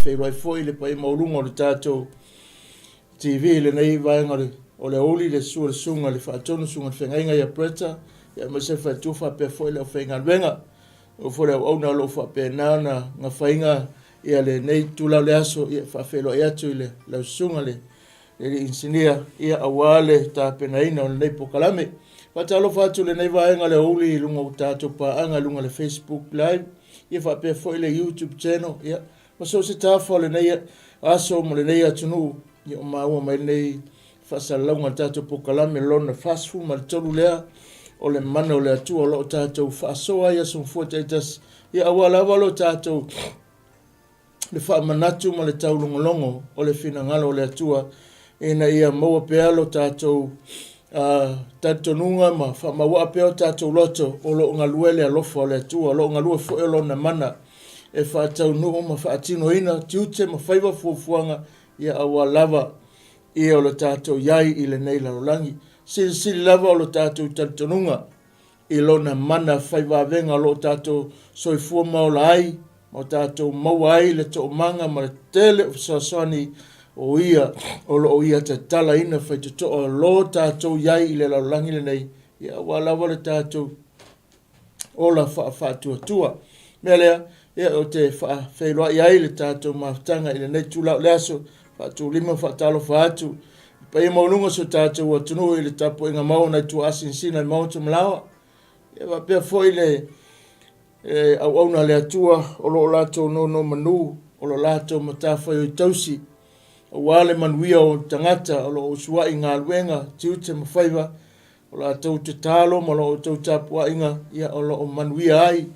Feiloai foi le paia maualuga o le tatou TV i lenei vaega o le aoauli, le susu o le susuga i le Faatonu, susuga i le Feagaiga ia Bretta, aemaise le faletua faapea foi le aufaigaluega. E oo foi i le auauna o lo o faapena ona gafaina lenei itula o le aso, e faafeiloai atu i lau susuga i le Inisinia aua le tapenaina o lenei polokalame. E faatalofa atu i lenei vaega o le aoauli i luga o tatou paaga i luga o le Facebook Live faapea foi le YouTube Channel ma so o se tafa o lenei aso ma lenei atunuu o maua mai lenei faasalalauga o le tatou polokalame lona 43 lea o le mana o le Atua o lo o tatou faasoa ai aso mafua taitasi aua lava lo tatou le faamanatu ma le taulogologo o le finagalo o le Atua ina ia maua pea lo tatou talitonuga ma faamauaa pea o tatou loto o lo o galue le alofa o le Atua, o lo o galue foi o lona mana e faataunuu ma faatinoina tiute ma faiva fuafuaga ia aua lava ia o lo tatou i ai i lenei lalolagi. Silisili lava o lo tatou talitonuga i lona mana faivavega o lo o tatou soifua ma ola ai, ma o tatou maua ai le toomaga ma le tele o fesoasoani o ia o lo o ia tatalaina faitotoa o lo tatou i ai i le lalolagi lenei, ia aua lava le tatou ola faafaatuatua. Mea lea, ia ou te faafeiloai ai le tatou mafutaga i lenei itula o le aso, faatulima faatalofa atu i le paia maualuga o si o tatou atunuu i le tapuaiga mau a nai tuaasinasina i maota ma laoa. Ia faapea foi le auauna a le Atua o lo o latou nonomanu, o lo o latou matafaioi tausi, aua le manuia o tagata o lo o usuai i galuega, tiute ma faiva, o latou tatalo ma lo outou tapuaiga ia o lo o manuia ai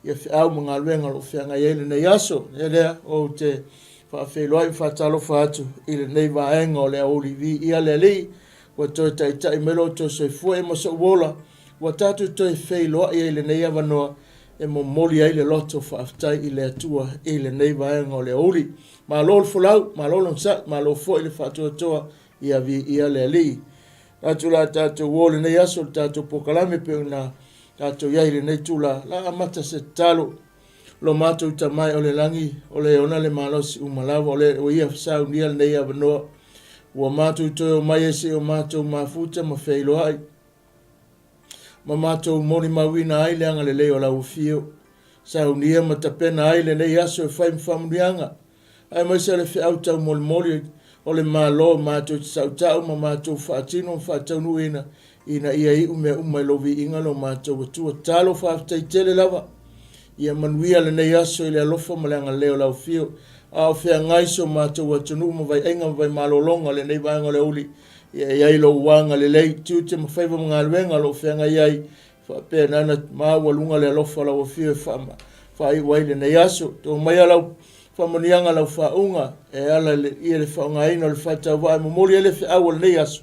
ia feau ma galuega o lo o feagai ai lenei aso. O le mea lea ou te faafeiloai ma faatalofa atu i lenei vaega o le aoauli viia le Alii ua toe taitai mai lo outou soifua ia ma sou ola ua tatou toe feiloai ai i lenei avanoa e momoli ai le loto faafetai i le Atua i lenei vaega o le aoauli. Malo le folau, malo le onosai, malo foi le faatoatoa ia viia le Alii. Atu la tatou o lenei aso le tatou polokalame pei ona tatou i ai i lenei tula la amata se tatalo. Lo matou Tama e o le lagi, o le ona le malosi uma lava, o le o ia saunia lenei avanoa. Ua matou toe o mai ai se i o matou mafuta ma feiloai, ma matou molimauina ai le agalelei o lau afio. Saunia ma tapena ai lenei aso e fai ma faamanuiaga aemaise o le feau taumolimoli o le Malo matou te tautau ma matou faatino ma faataunuuina ina ia iu mea uma i lou viiga lo matou Atua. Talo faafetai tele lava. Ia manuia lenei aso i le alofa ma le agalelei o lau afio, a o feagai so matou atunuu ma vaiaiga ma vaimalologa o lenei vaega o le aoauli. Ia i ai lou agalelei, tiute ma faiva ma galuega o lo o feagai ai Faapena ona maualuga le alofa o lau Afio e faaiu ai lenei aso. To maia lau faamanuiaga lau faauuga e ala i le faaaogaina o le faatauvaa e momoli ai le feau o lenei aso,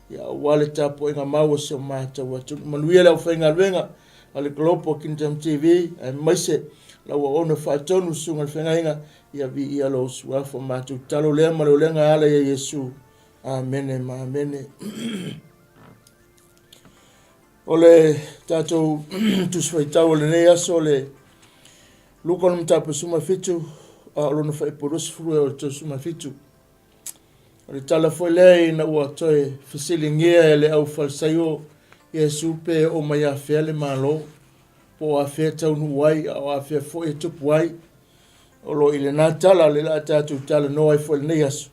ia aua le tapuaiga mau a si o matou atunuu. Manuia le aufaigaluega a le Global Kingdom TV, aemaise lau auauna faatonu, Susuga i le Feagaiga, ia viia lou suafa. Matou tatalo lea ma le olega e ala ia Iesu. Amene ma amene. O le tatou Tusi Faitau o lenei aso o le Luka o le Mataupu 17, a o lona faaipu 20 e o le 37. O le tala foi lea ina ua toe fesiligia e le au Farisaio Iesu pe oo mai afea le Malo, po o afea e taunuu ai, a o afea foi e tupu ai. O lo o i lena tala le la tatou talanoa ai foi i lenei aso.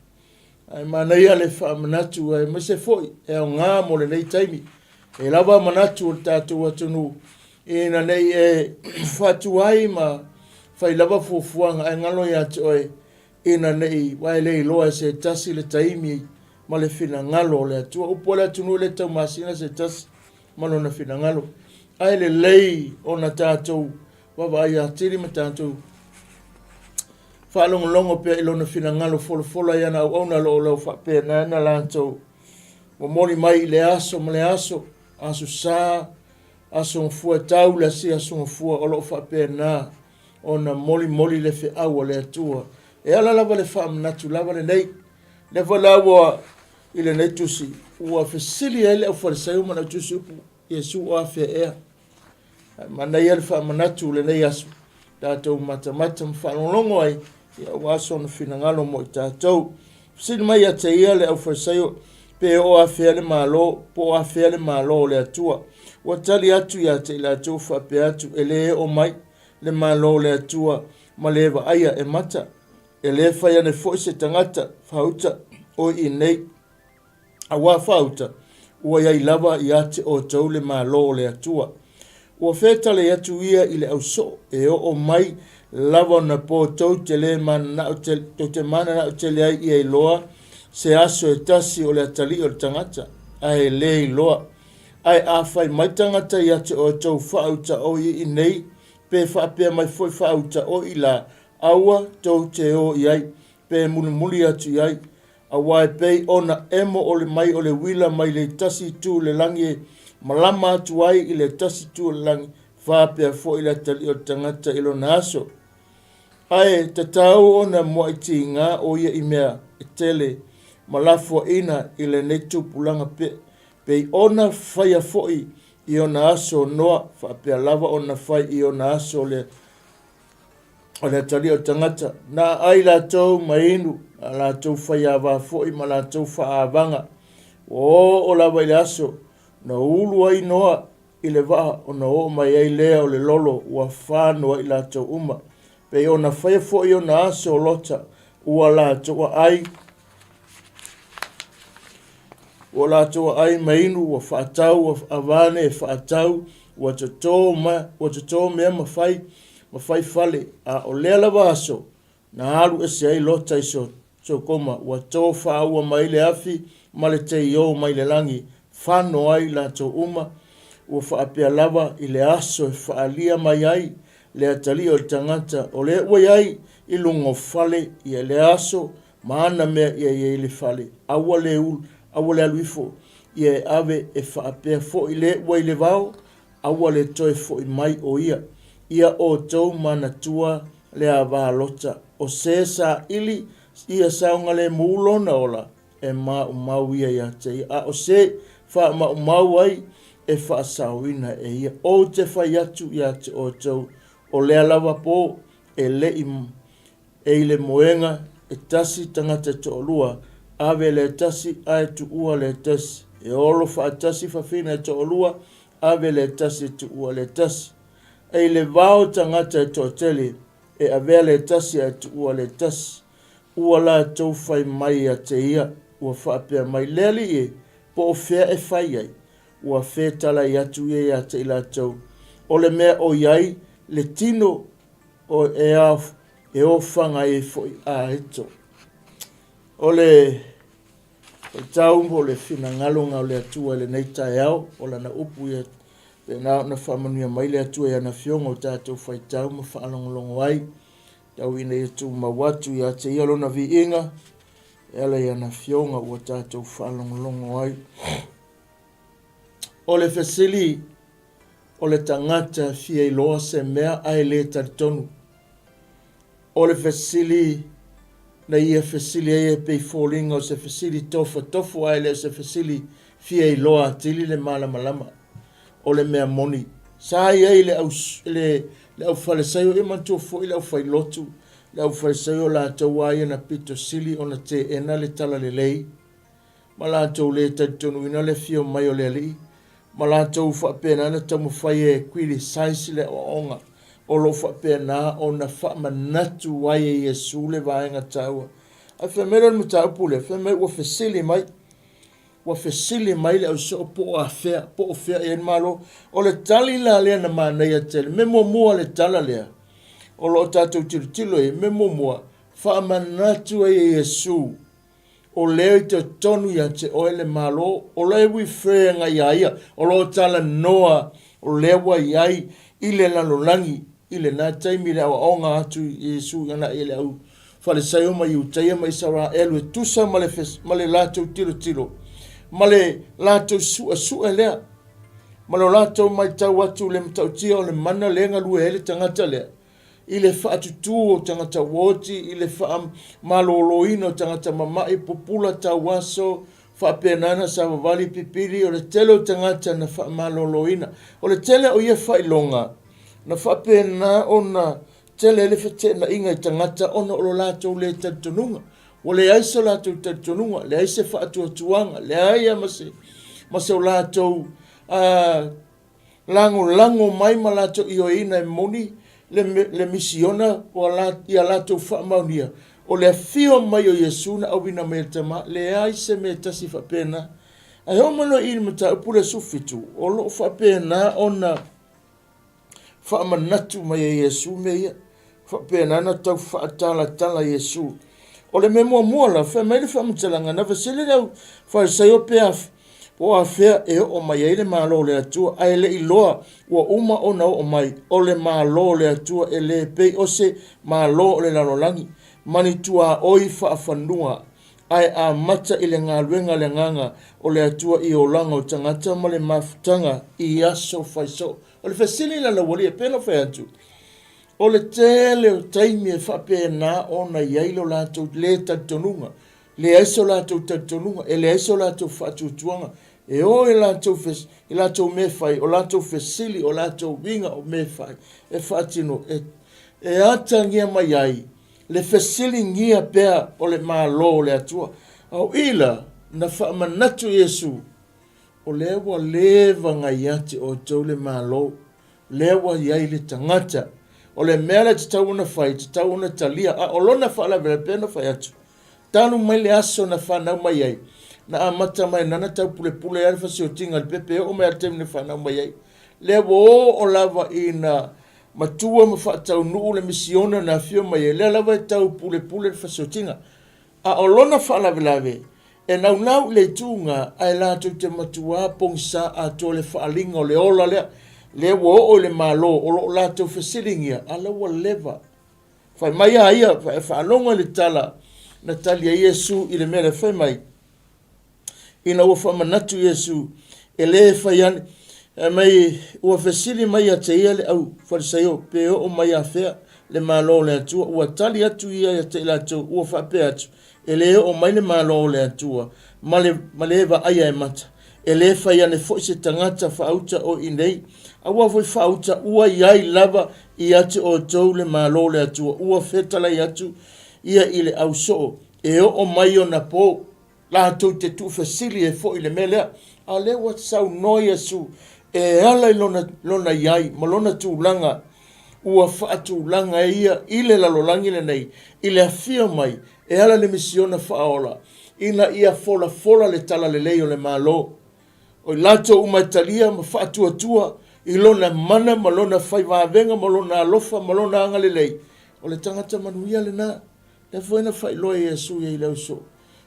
Ae manaia le faamanatu aemaise foi e aoga mo lenei taimi. E lava manatu o le tatou atunuu ina ne i e faatuai ma fai lava fuafuaga ae galo ia te oe ina ne i aua e le iloa e se tasi le taimi ma le finagalo o le Atua. Upu a le atunuu e le taumasina se tasi ma lona finagalo. Ae lelei ona tatou vaavaai atili ma tatou faalogologo pea i lona finagalo folafola i ana auauna o lo o faapena ona latou momoli mai i le aso ma le aso, aso sa, aso gafua e tau le asi aso gafua o lo o faapena ona molimoli le feau a le Atua. E ala lava le faamanatu lava lenei. Lea foi la ua i lenei tusi, ua fesili ai le aufalesaio ma le autusi upu, Iesu o afea ea? Ae manaia le faamanatu i lenei aso, tatou matamata ma faalogologo ai Ia, aua sona finagalo mo i tatou. Fesili mai ia te ia le aufaisaio, pe oo afea le Malo, po o afea le Malo o le Atua. Ua tali atu ia te i latou faapea atu, e le oo mai le Malo o le Atua ma le vaaia e mata. E le fai ane foi se tagata faauta o i nei, auā faauta, ua i ai lava ia te outou le Malo o le Atua. Ua fetalai atu ia i le ausoo, e oo mai lava ona po tou te le mananao tele, tou te mananao tele ai ia iloa se aso e tasi o le atalii o le tagata, ae le iloa. Ae a fai mai tagata ia te outou faauta o i i nei, pe faapea mai foi faauta o i la, aua tou te o i ai, pe mulimuli atu i ai. Aua e pei ona emo o le mai o le uila mai le tasi itu o le lagi e malama atu ai i le tasi itu o le lagi, faapea foi le atalii o le tagata i lona aso. Ae tatau ona muai tiga o ia i mea e tele ma lafoaiina i lenei tupulaga pei ona faia foi i ona aso o Noa, faapea lava ona fai i ona aso o le o le atalii o le tagata, na aai latou ma inu, na latou faiava foi ma latou faaavaga. Ua oo lava i le aso na ulu ai Noa i le vaa ona oo mai ai lea o le lolo ua fano ai latou uma. Pei ona faia foi ona aso o Lota, ua latou aai Ua latou aai ma inu, ua faatau, ua avane e faatau, ua toto ma, ua toto mea ma fai, ma fai fale. A o lea lava aso, na alu ese ai Lota i Sotoma, ua to faaua mai le afi ma le teiō mai le lagi, fano ai latou uma. Ua faapea lava i le aso e faaalia mai ai le atalii o le tagata, o lea ua i ai i luga o fale ia lea aso, ma ana mea ia i ai le fale, aua le ulu, aua le alu ifo ia e ave e faapea foi le ua i le vao, aua le toe foi mai o ia. Ia outou manatua le ava Lota, o se saili ia saogalemu lona ola, e maumau ia ia te ia, a o se faamaumau ai e faasaoina e ia. Ou te fai atu ia te outou, o lea lava po e le i E i le moega e tasi tagata e toalua, ave le tasi ae tuua le tasi. E olo faatasi fafine e toalua, ave le tasi e tuua le tasi. E i le vao tagata e toatele, e avea le tasi ae tuua le tasi. Ua latou fai mai ia te ia, ua faapea mai, Le Alii e, po o fea e fai ai? Ua fetalai atu ia ia te i latou, o le mea o i ai le tino O e a e ofaga ai foi a eto. O le tau o le finagalo o le Atua i lenei taeao, o lana upu ia pena ona faamanuia mai le Atua i ana afioga o tatou faitau ma faalogologo ai. Tau ina ia tumau atu ia te ia lona viiga, e ala i ana afioga ua tatou faalogologo ai. O le fesili O le tagata e fia iloa se mea ae le talitonu. O le fesili na ia fesili ai e pei foliga o se fesili tofatofo ae le o se fesili fia iloa atili le malamalama. O le mea moni, sa i ai le au, le, le aufalesaio, ia manatua foi le aufailotu, le aufalesaio latou a ia na pito sili ona teena le talalelei ma latou le talitonuina le afio mai o le Alii, ma latou faapena ona taumafai e criticize le aoaoga o lo o faapena ona faamanatu ai e Iesu le vaega taua. Ae fai mai lea o le mataupu lea, fai mai ua fesili mai, ua fesili mai le ausoo po o afea, po o fea i ai le Malo. O le tali la lea na manaia tele, mea muamua le tala lea o lo o tatou tilotilo i ai, mea muamua, faamanatu ai e Iesu O lea i totonu ia te oe le Malo, o lea ua feagai ia ia, o lo o talanoa, o lea ua i ai i le lalolagi i lena taimi le aoaoga atu i Iesu agai i le au Falisaio ma Iutaia ma Isaraelu e tusa ma le, ma le latou tilotilo ma le latou suesue lea ma lo latou matau atu le matautia o le mana lea galue ai le tagata lea i le faatutū o tagata uoti, i le faamaloloina o tagata mama'i, pupula tauaso, faapena na savavali pipili, o le tele o tagata na faamaloloina. O le tele o ia faailoga na faapena ona Tele ai le feteenaiga i tagata ona o lo latou le talitonuga. Ua leai so latou talitonuga, leai se faatuatuaga, leai lava ma se, ma se o latou lagolago mai ma latou ioeina e moni le, le misiona ua la, ia latou faamaonia, o le afio mai o Iesu na auina mai e le Tama, leai se mea e tasi faapena. Ae oo mai loa i i le mataupu lea 17, o lo o faapena ona faamanatu mai e Iesu mea ia. Faapena ona tau faatalatala Iesu. O le mea muamua la, fai mai le faamatalaga, na fesili le au Farisaio pe a, po o afea e oo mai ai le Malo o le Atua, ae le i iloa ua uma ona oo mai. O le Malo o le Atua e le pei o se Malo o le lalolagi, ma ni tuaoi faafanua, ae amata i le galuega a le Agaga o le Atua i olaga o tagata ma le mafutaga i aso faisoo. O le fesili la laualii e pei ona fai atu, o le tele o taimi e faapena ona i ai lo latou le talitonuga, leai so latou talitonuga, e leai so latou faatuatuaga, e o i latou, i latou mea e fai, o latou fesili, o latou uiga o mea e fai, e faatino, e, e atagia mai ai le fesiligia pea o le Malo o le Atua. A o i la, na faamanatu Iesu, o lea ua leva na ia te outou le Malo, lea ua i ai le tagata. O le mea lea e tatau ona fai, e tatau ona talia. A o lona faalavelave, pei ona fai atu, talu mai le aso na fanau mai ai, na amata mai nana taupulepule ai le fasiotiga i le pepe e oo mai lava i le taimi na fanau mai ai. Lea ua oo lava ina matua ma faataunuu le misiona na afio mai ai, lea lava e taupulepule le fasiotiga. A o lona faalavelave, e naunau i le ituga, ae latou te matuā pogisa atoa le faaaliga o le ola lea, lea ua oo i le Malo, o lo o latou fesiligia, a la ua leva. Fai mai a ia, e faalogo i le tala na tali ai Iesu i le mea lea, fai mai, ina ua faamanatu Iesu, e le fai ane, fai mai, ua fesili mai ia te ia le au Farisaio, pe oo mai afea le Malo o le Atua. Ua tali atu ia ia te i latou, ua faapea atu, e le oo mai le Malo o le Atua ma le, ma le vaaia e mata. E le fai ane foi se tagata faauta o i nei, aua foi faauta ua i ai lava ia te outou le Malo o le Atua. Ua fetalai atu ia i le au soo, e oo mai ona po, latou te tuufesili ai foi i le mea lea. A o lea ua saunoa Iesu e ala i lona, lona i ai ma lona tulaga ua faatulaga ai ia i le lalolagi lenei, i le afio mai e ala i le misiona faaola, ina ia folafola le talalelei o le Malo. O i latou uma e talia ma faatuatua i lona mana ma lona faivavega ma lona alofa ma lona agalelei, o le tagata manuia lena. Lea foi na faailoa e Iesu ia i le auso,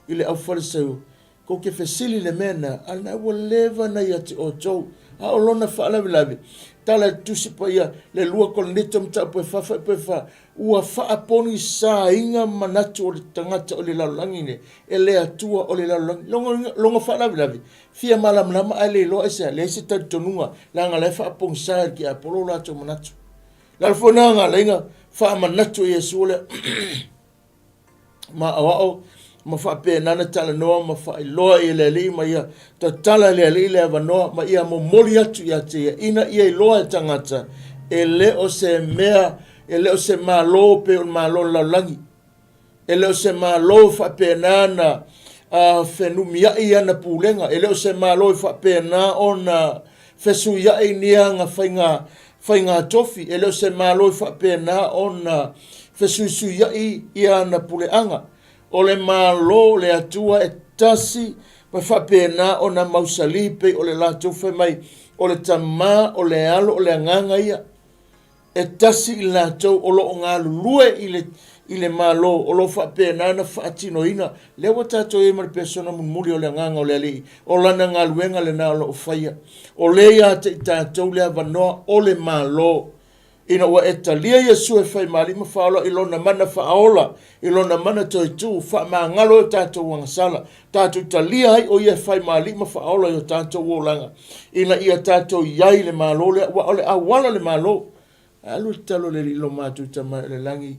i le aufalesaio, kou te fesili i le mea na, a na ua leva na ia te outou. A o lona faalavelave, tala i le Tusi Paia, le 2 Korinito mataupu e 4 fuaiupu e 4, ua faaponisāina manatu o le tagata o le lalolagi nei, e le Atua o le lalolagi. Lona, lona faalavelave, fia malamalama ae le iloa aisea, leai se talitonuga, leaga la e faaponisā e le tiapolo o latou manatu. Le ala foi lena na ala ai ona faamanatu e Iesu lea maʻaoaʻo ma faapena ona talanoa ma faailoa i le Alii ma ia tatala e le Alii le avanoa ma ia momoli atu ia te ia ina ia iloa e tagata e le o se mea, e le o se Malo pei o le Malo o le lalolagi. E le o se Malo e faapena ona fenumiai ana pulega, e le o se Malo e faapena ona fesuiai ni ana faiga, faiga tofi, e le o se Malo e faapena ona fesuisuiai ia ana puleaga. O le Malo o le Atua e tasi ma faapena ona mausali pei o le latou fai mai, o le Tama, o le Alo, o le Agaga ia. E tasi i latou o lo o galulue i le, i le Malo o lo o faapena ona faatinoina. Lea ua tatou i ai ma le pesona mulimuli o le Agaga o le Alii, o lana galuega lena o lo o faia. O lea ia te i tatou le avanoa o le Malo. Ina ua e talia Iesu e fai ma Alii ma Faaola i Lona mana faaola, i Lona mana toetu, faamagalo e o tatou agasala, tatou talia ai o Ia e fai ma Alii ma Faaola i o tatou olaga, ina ia tatou i ai i le Malo lea, aua o le auala o le Malo. Ae alu le tatalo a le Alii i lo matou Tama i le lagi,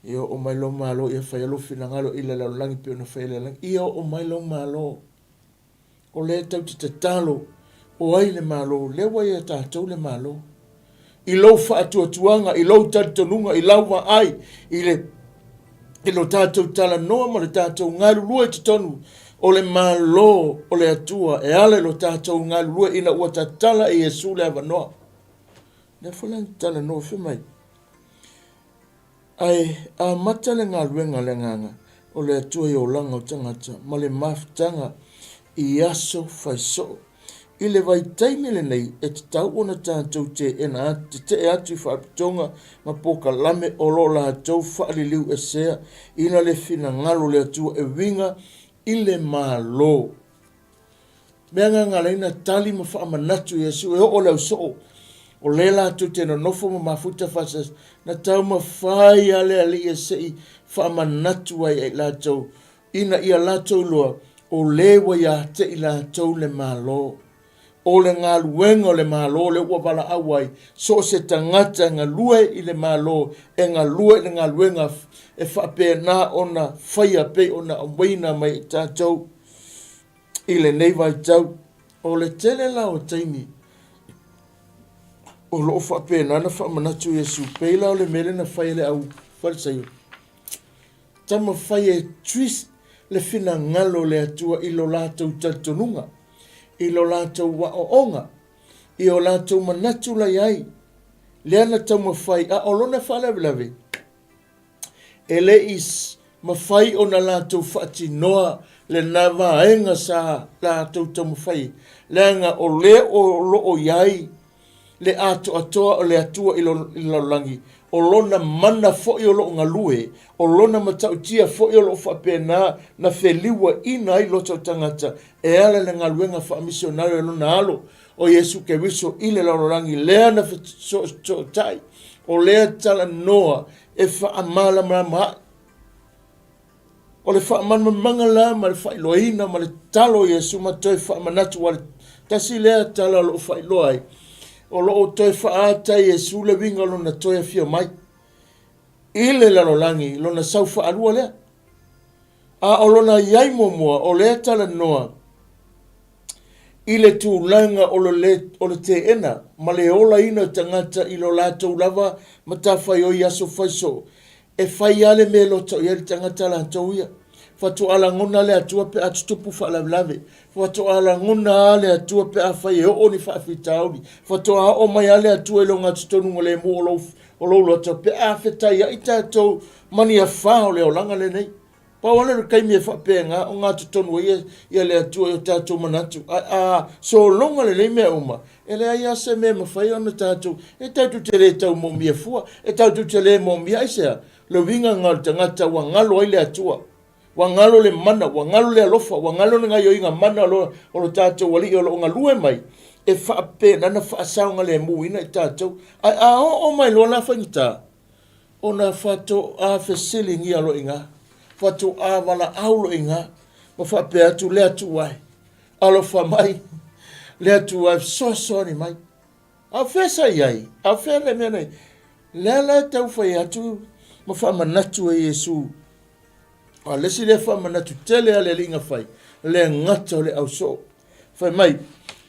ia oo mai lou Malo, ia faia lou finagalo i le lalolagi pei ona faia i le lagi. Ia oo mai lou Malo. O lea tatou te tatalo, o ai le Malo? Lea ua ia tatou le Malo. i lou faatuatuaga, i lou talitonuga, i lau vaai, i le i lo tatou talanoa ma le tatou galulue i totonu o le Malo o le Atua e ala i lo tatou galulue ina ua tatala e Iesu le avanoa. Lea foi la na talanoa fai mai, Ae amata le galuega a le Agaga o le Atua i olaga o tagata ma le mafutaga i aso fai soo. I le vaitaimi lenei, e tatau ona tatou teena atu, tetee atu i faalapotopotoga ma polokalame o lo latou faaliliu esea ina le finagalo o le Atua e uiga i le Malo. Mea gagalaina tali ma faamanatu Iesu e oo le ausoo o lea latou te nonofo ma mafuta faasasi na taumafai a le Alii e se i faamanatu ai i latou ina ia latou iloa o le ua ia te i latou le Malo. O le galuega o le Malo lea ua valaau ai so o se tagata e galue i le Malo e galue i le galuega e faapena ona faia pei ona aumaina mai e tatou i lenei vaitau. O le tele la o taimi o lo o faapena ona faamanatu Iesu, pei la o le mea lea na fai e le au Farisaio, taumafai e twist le finagalo o le Atua i lo latou talitonuga, i lo latou aoaoga, i o latou manatu la i ai, lea na taumafai, a o lona faalavelave, E le i mafai ona latou faatinoa lena vaega sa latou taumafai, leaga o lea o lo o i ai le atoatoa o le Atua i le lalolagi, o Lona mana foi o lo o galue, o Lona matautia foi o lo o faapena na feliuaina ai loto o tagata e ala i le galuega faamisionare a Lona Alo, o Iesu Keriso i le lalolagi, lea na fesootai, o lea talanoa e faamalamalama ai. O le faamalamalamaga la ma le faailoaina ma le tatalo o Iesu ma toe faamanatu, aua tasi lea tala o lo o faailoa ai, o lo o toe faaata e Iesu le uiga o lona toe afio mai i le lalolagi, lona sau faalua lea. A o lona i ai muamua, o lea talanoa i le tulaga o le, o le teena ma le olaina o tagata i lo latou lava matafaioi i aso fai soo, e fai lava le mea e loto i ai le tagata latou ia. Faatoa lagona le Atua pe a tutupu faalavelave. Faatoa lagona lava le Atua pe afai e oo ni faafitauli. Faatoa oo mai lava le Atua i le ogatotonu lemu o lou, o lou loto pe a fetaiai tatou ma ni afa o le olaga lenei. Pau lava lea o le taimi e faapena ogatotonu ai ia le Atua i o tatou manatu. Ae a sologa lelei mea uma, e leai lava se mea e mafai ona tatou, e tatou te le tau moomia fua, e tatou te le moomia, aisea? Le uiga lena o le tagata ua galo ai le Atua. Ua galo le mana, ua galo le alofa, ua galo le gaioiga mana o lo tatou Alii o lo o galue mai e faapena ona faasaogalemuina i tatou. Ae a oo mai loa la faigata, ona faatoa fesiligia loa i ina, faatoa valaau loa i ina, ma faapea atu, Le Atua e, alofa mai, le Atua e, fesoasoani mai. A o fea sa i ai? A o fea le mea nei? Lea la e tau fai atu ma faamanatu e Iesu. A le isi lea faamanatu tele a le Alii na fai, le gata o le ausoo. Fai mai,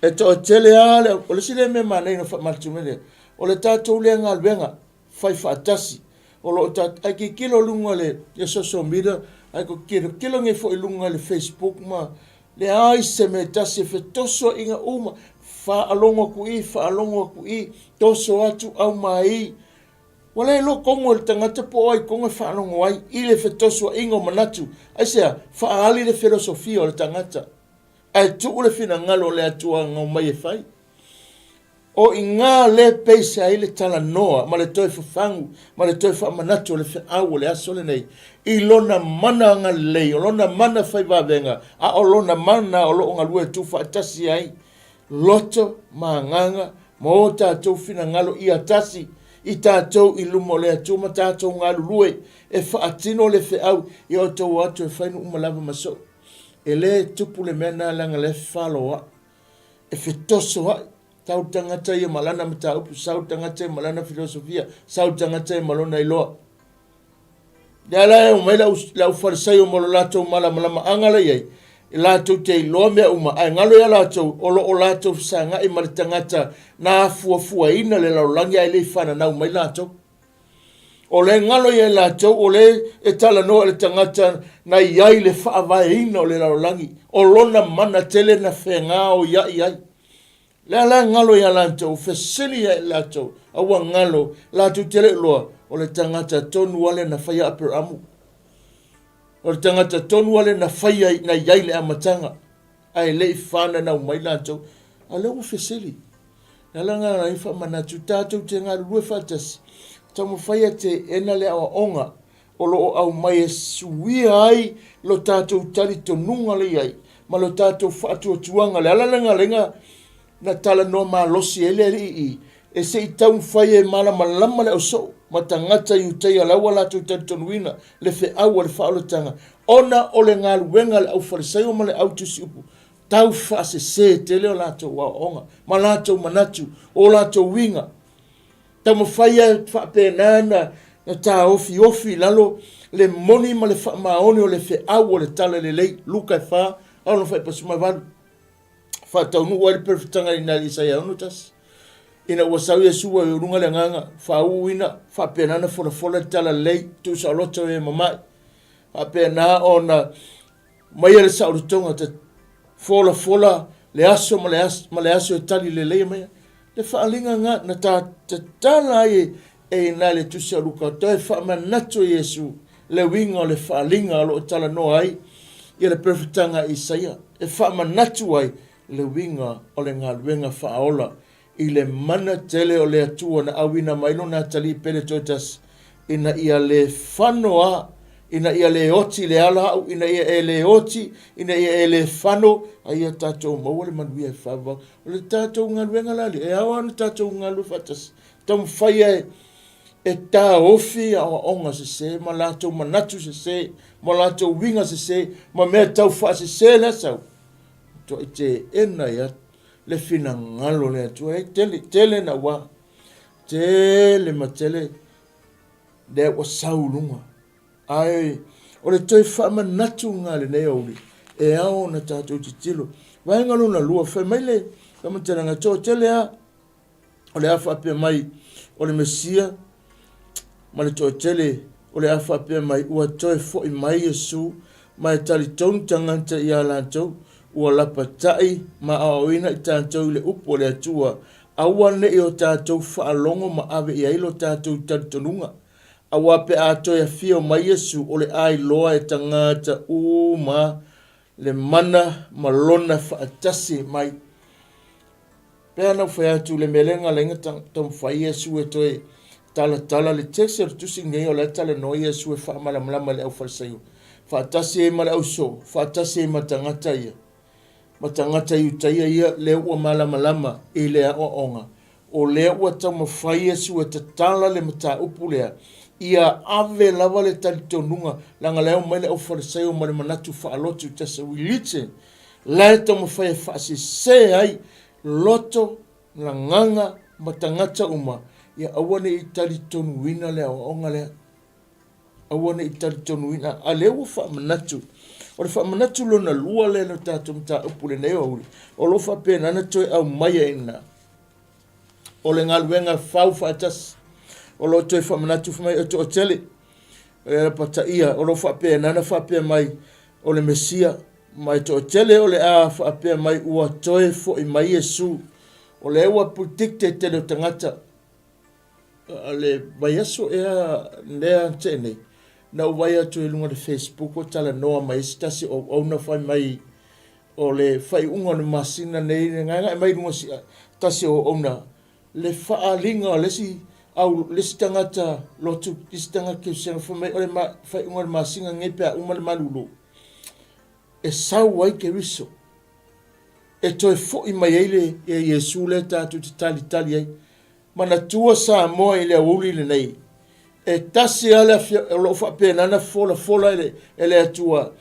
e toatele lava le, o le isi lea mea manaia na faamanatu mai lea, o le tatou lea galuega fai faatasi, o lo o ta, ae tilotilo luga le, le social media, ae tilotilo nei foi luga le Facebook ma leai se mea tasi e fetosoaina uma, faalogo atu i, faalogo atu i, toso atu, aumai. Ua le iloa tonu e le tagata po o ai tonu e faalogo ai i le fetosoaina o manatu. Aisea? Faaali le felosofia o le tagata, ae tuu le finagalo o le Atua na omai e fai. O i ina lea e peisa ai le talanoa ma le toe fafagu ma le toe faamanatu o le feau o le aso lenei i lona mana agalelei, o lona mana fai vavega, a o lona mana o lo o galue tuufaatasi ai loto ma agaga ma o tatou finagalo ia tasi i tatou i luma o le Atua ma tatou galulue e faatino le feau ia outou o atu e fai nuu uma lava ma soo. E le tupu le mea lena leaga lea e fefaloai, e fetosoai. Sau le tagata ia ma lana mataupu, sau le tagata ia ma lana filosofia, sau le tagata ia ma lona iloa. Lea la e omai le au Farisaio ma lo latou malamalamaaga la i ai, Latou te iloa mea uma, ae galo ia latou, o lo o latou fesagai ma le tagata na afuafuaina le lalolagi ae le i fananau mai latou. O lea e galo ia i latou, o lea e talanoa i le tagata na i ai le faavaeina o le lalolagi, o lona mana tele na fegaoiai ai. Lea la e galo ia latou, fesili ia i latou, a ua galo, latou te le iloa, o le tagata tonu lava lea na faia Aperamu. O le tagata tonu lava lea na faia na i ai le amataga, ae le i fananau mai latou. A o lea ua fesili. Le ala lena e faamanatu, tatou te galulue faatasi, taumafai e teena le aoaoga o lo o aumai e suia ai lo tatou talitonuga lea i ai ma lo tatou faatuatuaga. Le ala lena lea na talanoa malosi ai le alii i e se i taumafai e malamalama le ausoo ma tagata Iutaia la ua latou talitonuina le feau a le faaolataga, ona o le galuega a le Aufalesaio ma le Au Tusiupu tau faasese tele o latou aoaoga ma latou manatu, o latou uiga. Taumafai e faapena na taofiofi i lalo le moni ma le faamaoni o le feau o le Talalelei, Luka 4, 68. Faataunuu ai le perofetaga i ina i Isaia 61. Ina ua sau Iesu ua i luga le agaga, faauuina, faapena ona folafola le Talalelei, tuusaoloto e mama'i. Faapena ona maia le saolotoga ta folafola le aso ma le aso, ma le aso e tali lelei mai le faaaliga na, na ta tatala ai e ina le tusi a Luka toe faamanatu e Iesu le uiga o le faaaliga o lo o talanoa ai ia le perofetaga a Isaia e faamanatu ai le uiga o le galuega faaola i le mana tele o le Atua na auina mai lona atalii pele toetasi, ina ia le fano a, ina ia le oti le ala au, ina ia e le oti, ina ia e le fano, a ia tatou maua le manuia e faavavau. O le tatou galuega la lea, e ao ona tatou galulue faatasi, taumafai e, e taofi aoaoga sese ma latou manatu sese, ma latou uiga sese, ma mea tau faasese lea sau, matuai teena ai le finagalo o le Atua. E tele, tele na ua, tele ma tele lea ua sau i luga. Ae o le toe faamanatu ga lenei aoauli, e ao ona tatou tilotilo. Vaega lona lua, fai mai le faamatalaga, toatele lava o le a faapea mai o le Mesia ma le toatele o le a faapea mai ua toe foi mai Iesu ma e talitonu tagata iā latou ua lapataʻi ma aoaoina i tatou i le upu a le Atua, aua neʻi o tatou faalogo ma ave i ai lo tatou talitonuga. Auā pe a toe afio mai Iesu o le a iloa e tagata uma le mana ma lona faatasi mai. Pea na ou fai atu le mea lea na ala ai na taumafai Iesu e toe talatala le text o le tusi lenei o la e talanoa Iesu e faamalamalama i le aufalesaio faatasi ai ma le ausoo faatasi ai ma tagata ia ma tagata Iutaia ia lea ua malamalama i le aoaoga o lea ua taumafai Iesu e tatala le mataupu lea ia ave lava le talitonuga leaga la e omai le aufalesaio ma le manatu faalotu just a religion La e taumafai e faasese ai loto, lagaga ma tagata uma, ia aua ne i talitonuina le aoaoga lea. Aua ne i talitonuina. A lea ua faamanatu. O le faamanatu lona lua lea i le tatou mataupu i lenei aoauli, o lo o faapena ona toe aumai ai i ina. O le galuega fau faatasi. O lo o toe faamanatu mai o toatele. O le lapataia, o lo o faapena ona faapea mai o le Mesia, ma e toatele o le a faapea mai ua toe foi mai Iesu. O lea ua predicted tele o tagata le vaiaso ea lea na tea nei, na ou vaai atu i luga o le Facebook o talanoa mai ai se tasi o auauna fai mai o le faaiuga o le masina nei, le gaegae mai luga o se tasi o auauna le faaaliga o le isi au le isi tagata lotu le isi tagata kerisiano fai mai o le faaiuga o le masina nei pe a uma le malulu e sau ai Keriso e toe foi mai ai le Iesu lea tatou te talitali ai. Manatua Samoa i le aoauli lenei, e tasi lava le afio, o lo o faapena ona folafola e le, e le Atua.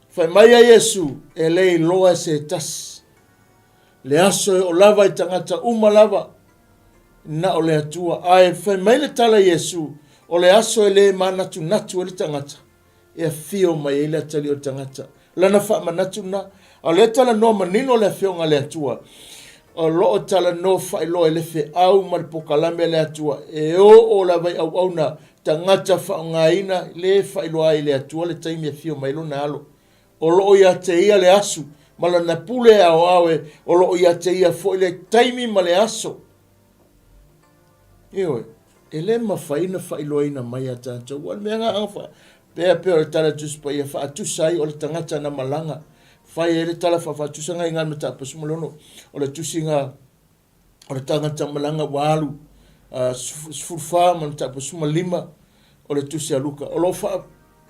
Fai mai a Iesu, e le iloa e se tasi. Le aso e oo lava i tagata uma lava, na o le Atua. Ae fai mai le tala a Iesu, o le aso e le manatunatu ai le tagata, e afio mai ai le atalii o le tagata. Lana faamanatu lena. A o lea e talanoa manino le Afioga a le Atua, o lo o talanoa faailoa i le feau ma le pokalame a le Atua, e oo lava i auauna tagata faaaogaina le faailoa ai e le Atua le taimi e afio mai ai Lona Alo. O lo o ia te Ia le asu ma Lana pule aoao e, o lo o ia te Ia foi le taimi ma le aso. Ioe, e le mafai ona faailoaina mai ia tatou. Ua o le mea na fa, pea pea o le tala Tusi Paia faatusa ai o le tagata na malaga. Fai ai le tala faafaatusa ngai ngai mataupu 16 o le tusiga o le tagata malaga ua alu 14 ma le mataupu 15 o le tusi a Luka. O lo o faa,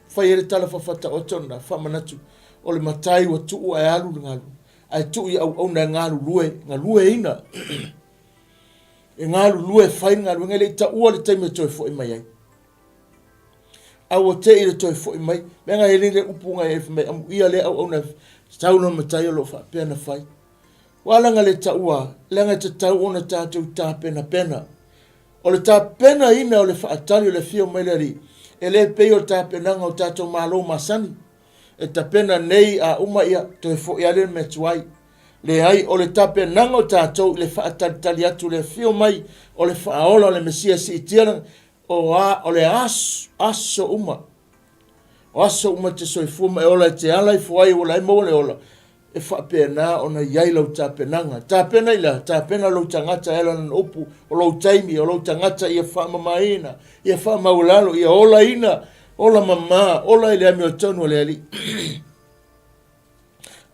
fai ai le tala faafataoto na faamanatu o le matai ua tuu ae alu le galu ae tuu i auauna e galulue, galueina. E galulue e fai le galuega, e le i taua le taimi e toe foi mai ai. A ua te i le toe foi mai, mea na ele le upu na e mai amuia le auauna tau lona matai o lo o faapea na fai. Ua ala na le taua, leaga e tatau ona tatou tapenapena. O le tapenaina o le faatali o le afio mai le Alii, e le pei o le tapenaga o tatou malo masani. E tapena nei a uma ia, toe foi lava lea i le mea tuai. Leai, o le tapenaga o tatou i le faatalitali atu i le afio mai o le Faaola o le Mesia e siitia lana, o, a, o le aso, aso uma. O aso uma e te soifua ma e ola e te ala ifo ai ua la e maua le ola, e faapena ona i ai lau tapenaga. Tapena i le a? Tapena lou tagata e ala lana upu, o lou taimi, o lou tagata ia faamamaina, ia faamaualalo, ia olaina, ola mama, ola i le amiotonu a le Alii.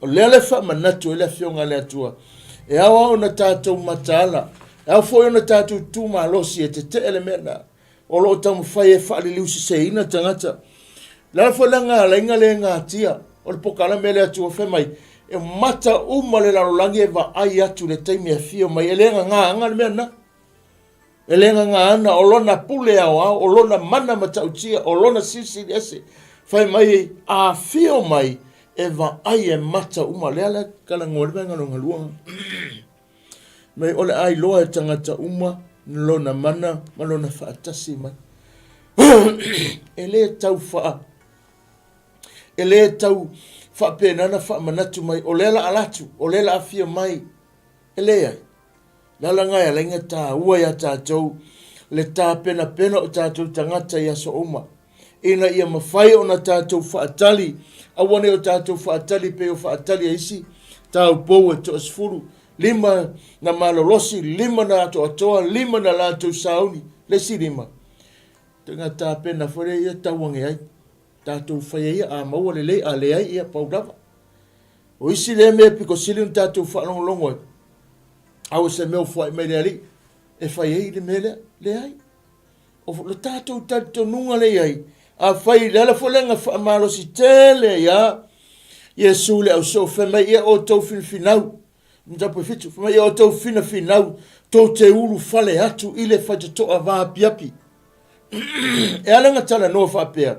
O lea le faamanatu ai le Afioga a le Atua, e ao lava ona tatou mataala, e ao foi ona tatou tu malosi e tetee le mea lena. O lo o taumafai e faaliliuseseina tagata. O le ala foi lea na ala ai ona le natia o le pokalame a le Atua fai mai, e mata uma le lalolagi e vaai atu i le taimi e afio mai, e le gagaaga le mea lena. E le gagaaga o lona pule aoao, o lona mana matautia, o lona silisili ese. Fai mai, a afio mai, e vaai e mata uma. Lea la talanoa le vaega lona lua. Mai o le a iloa e tagata uma lona mana ma lona faatasi mai. E le tau faa e le tau faapena na faamanatu mai o lea la alatu, o lea la afio mai. E leai. Le ala lena e ala ai ona taua iā tatou le tapenapena o tatou tagata i aso uma, ina ia mafai ona tatou faatali, aua ne i o tatou faatali pei o faatali a isi taupou e toasefulu, lima na malolosi, lima na atoatoa, lima na latou sauni, le isi lima, ituaiga tapena foi lea ia tau ane ai. Tatou faia ia, a maua lelei, a leai, ia pau lava. O isi lea mea pito sili ona tatou faalogologo ai, a o se mea o foai mai le Alii e fai ai le mea lea. Leai. O le tatou talitonuga lea i ai, afai, le ala foi lea na faamalosi tele ai a Iesu le ausoo, fai mai, ia outou finafinau, mataupu e fitu, fai mai, ia outou finafinau, tou te ulufale atu i le faitotoa vaapiapi. E ala ona talanoa faapea,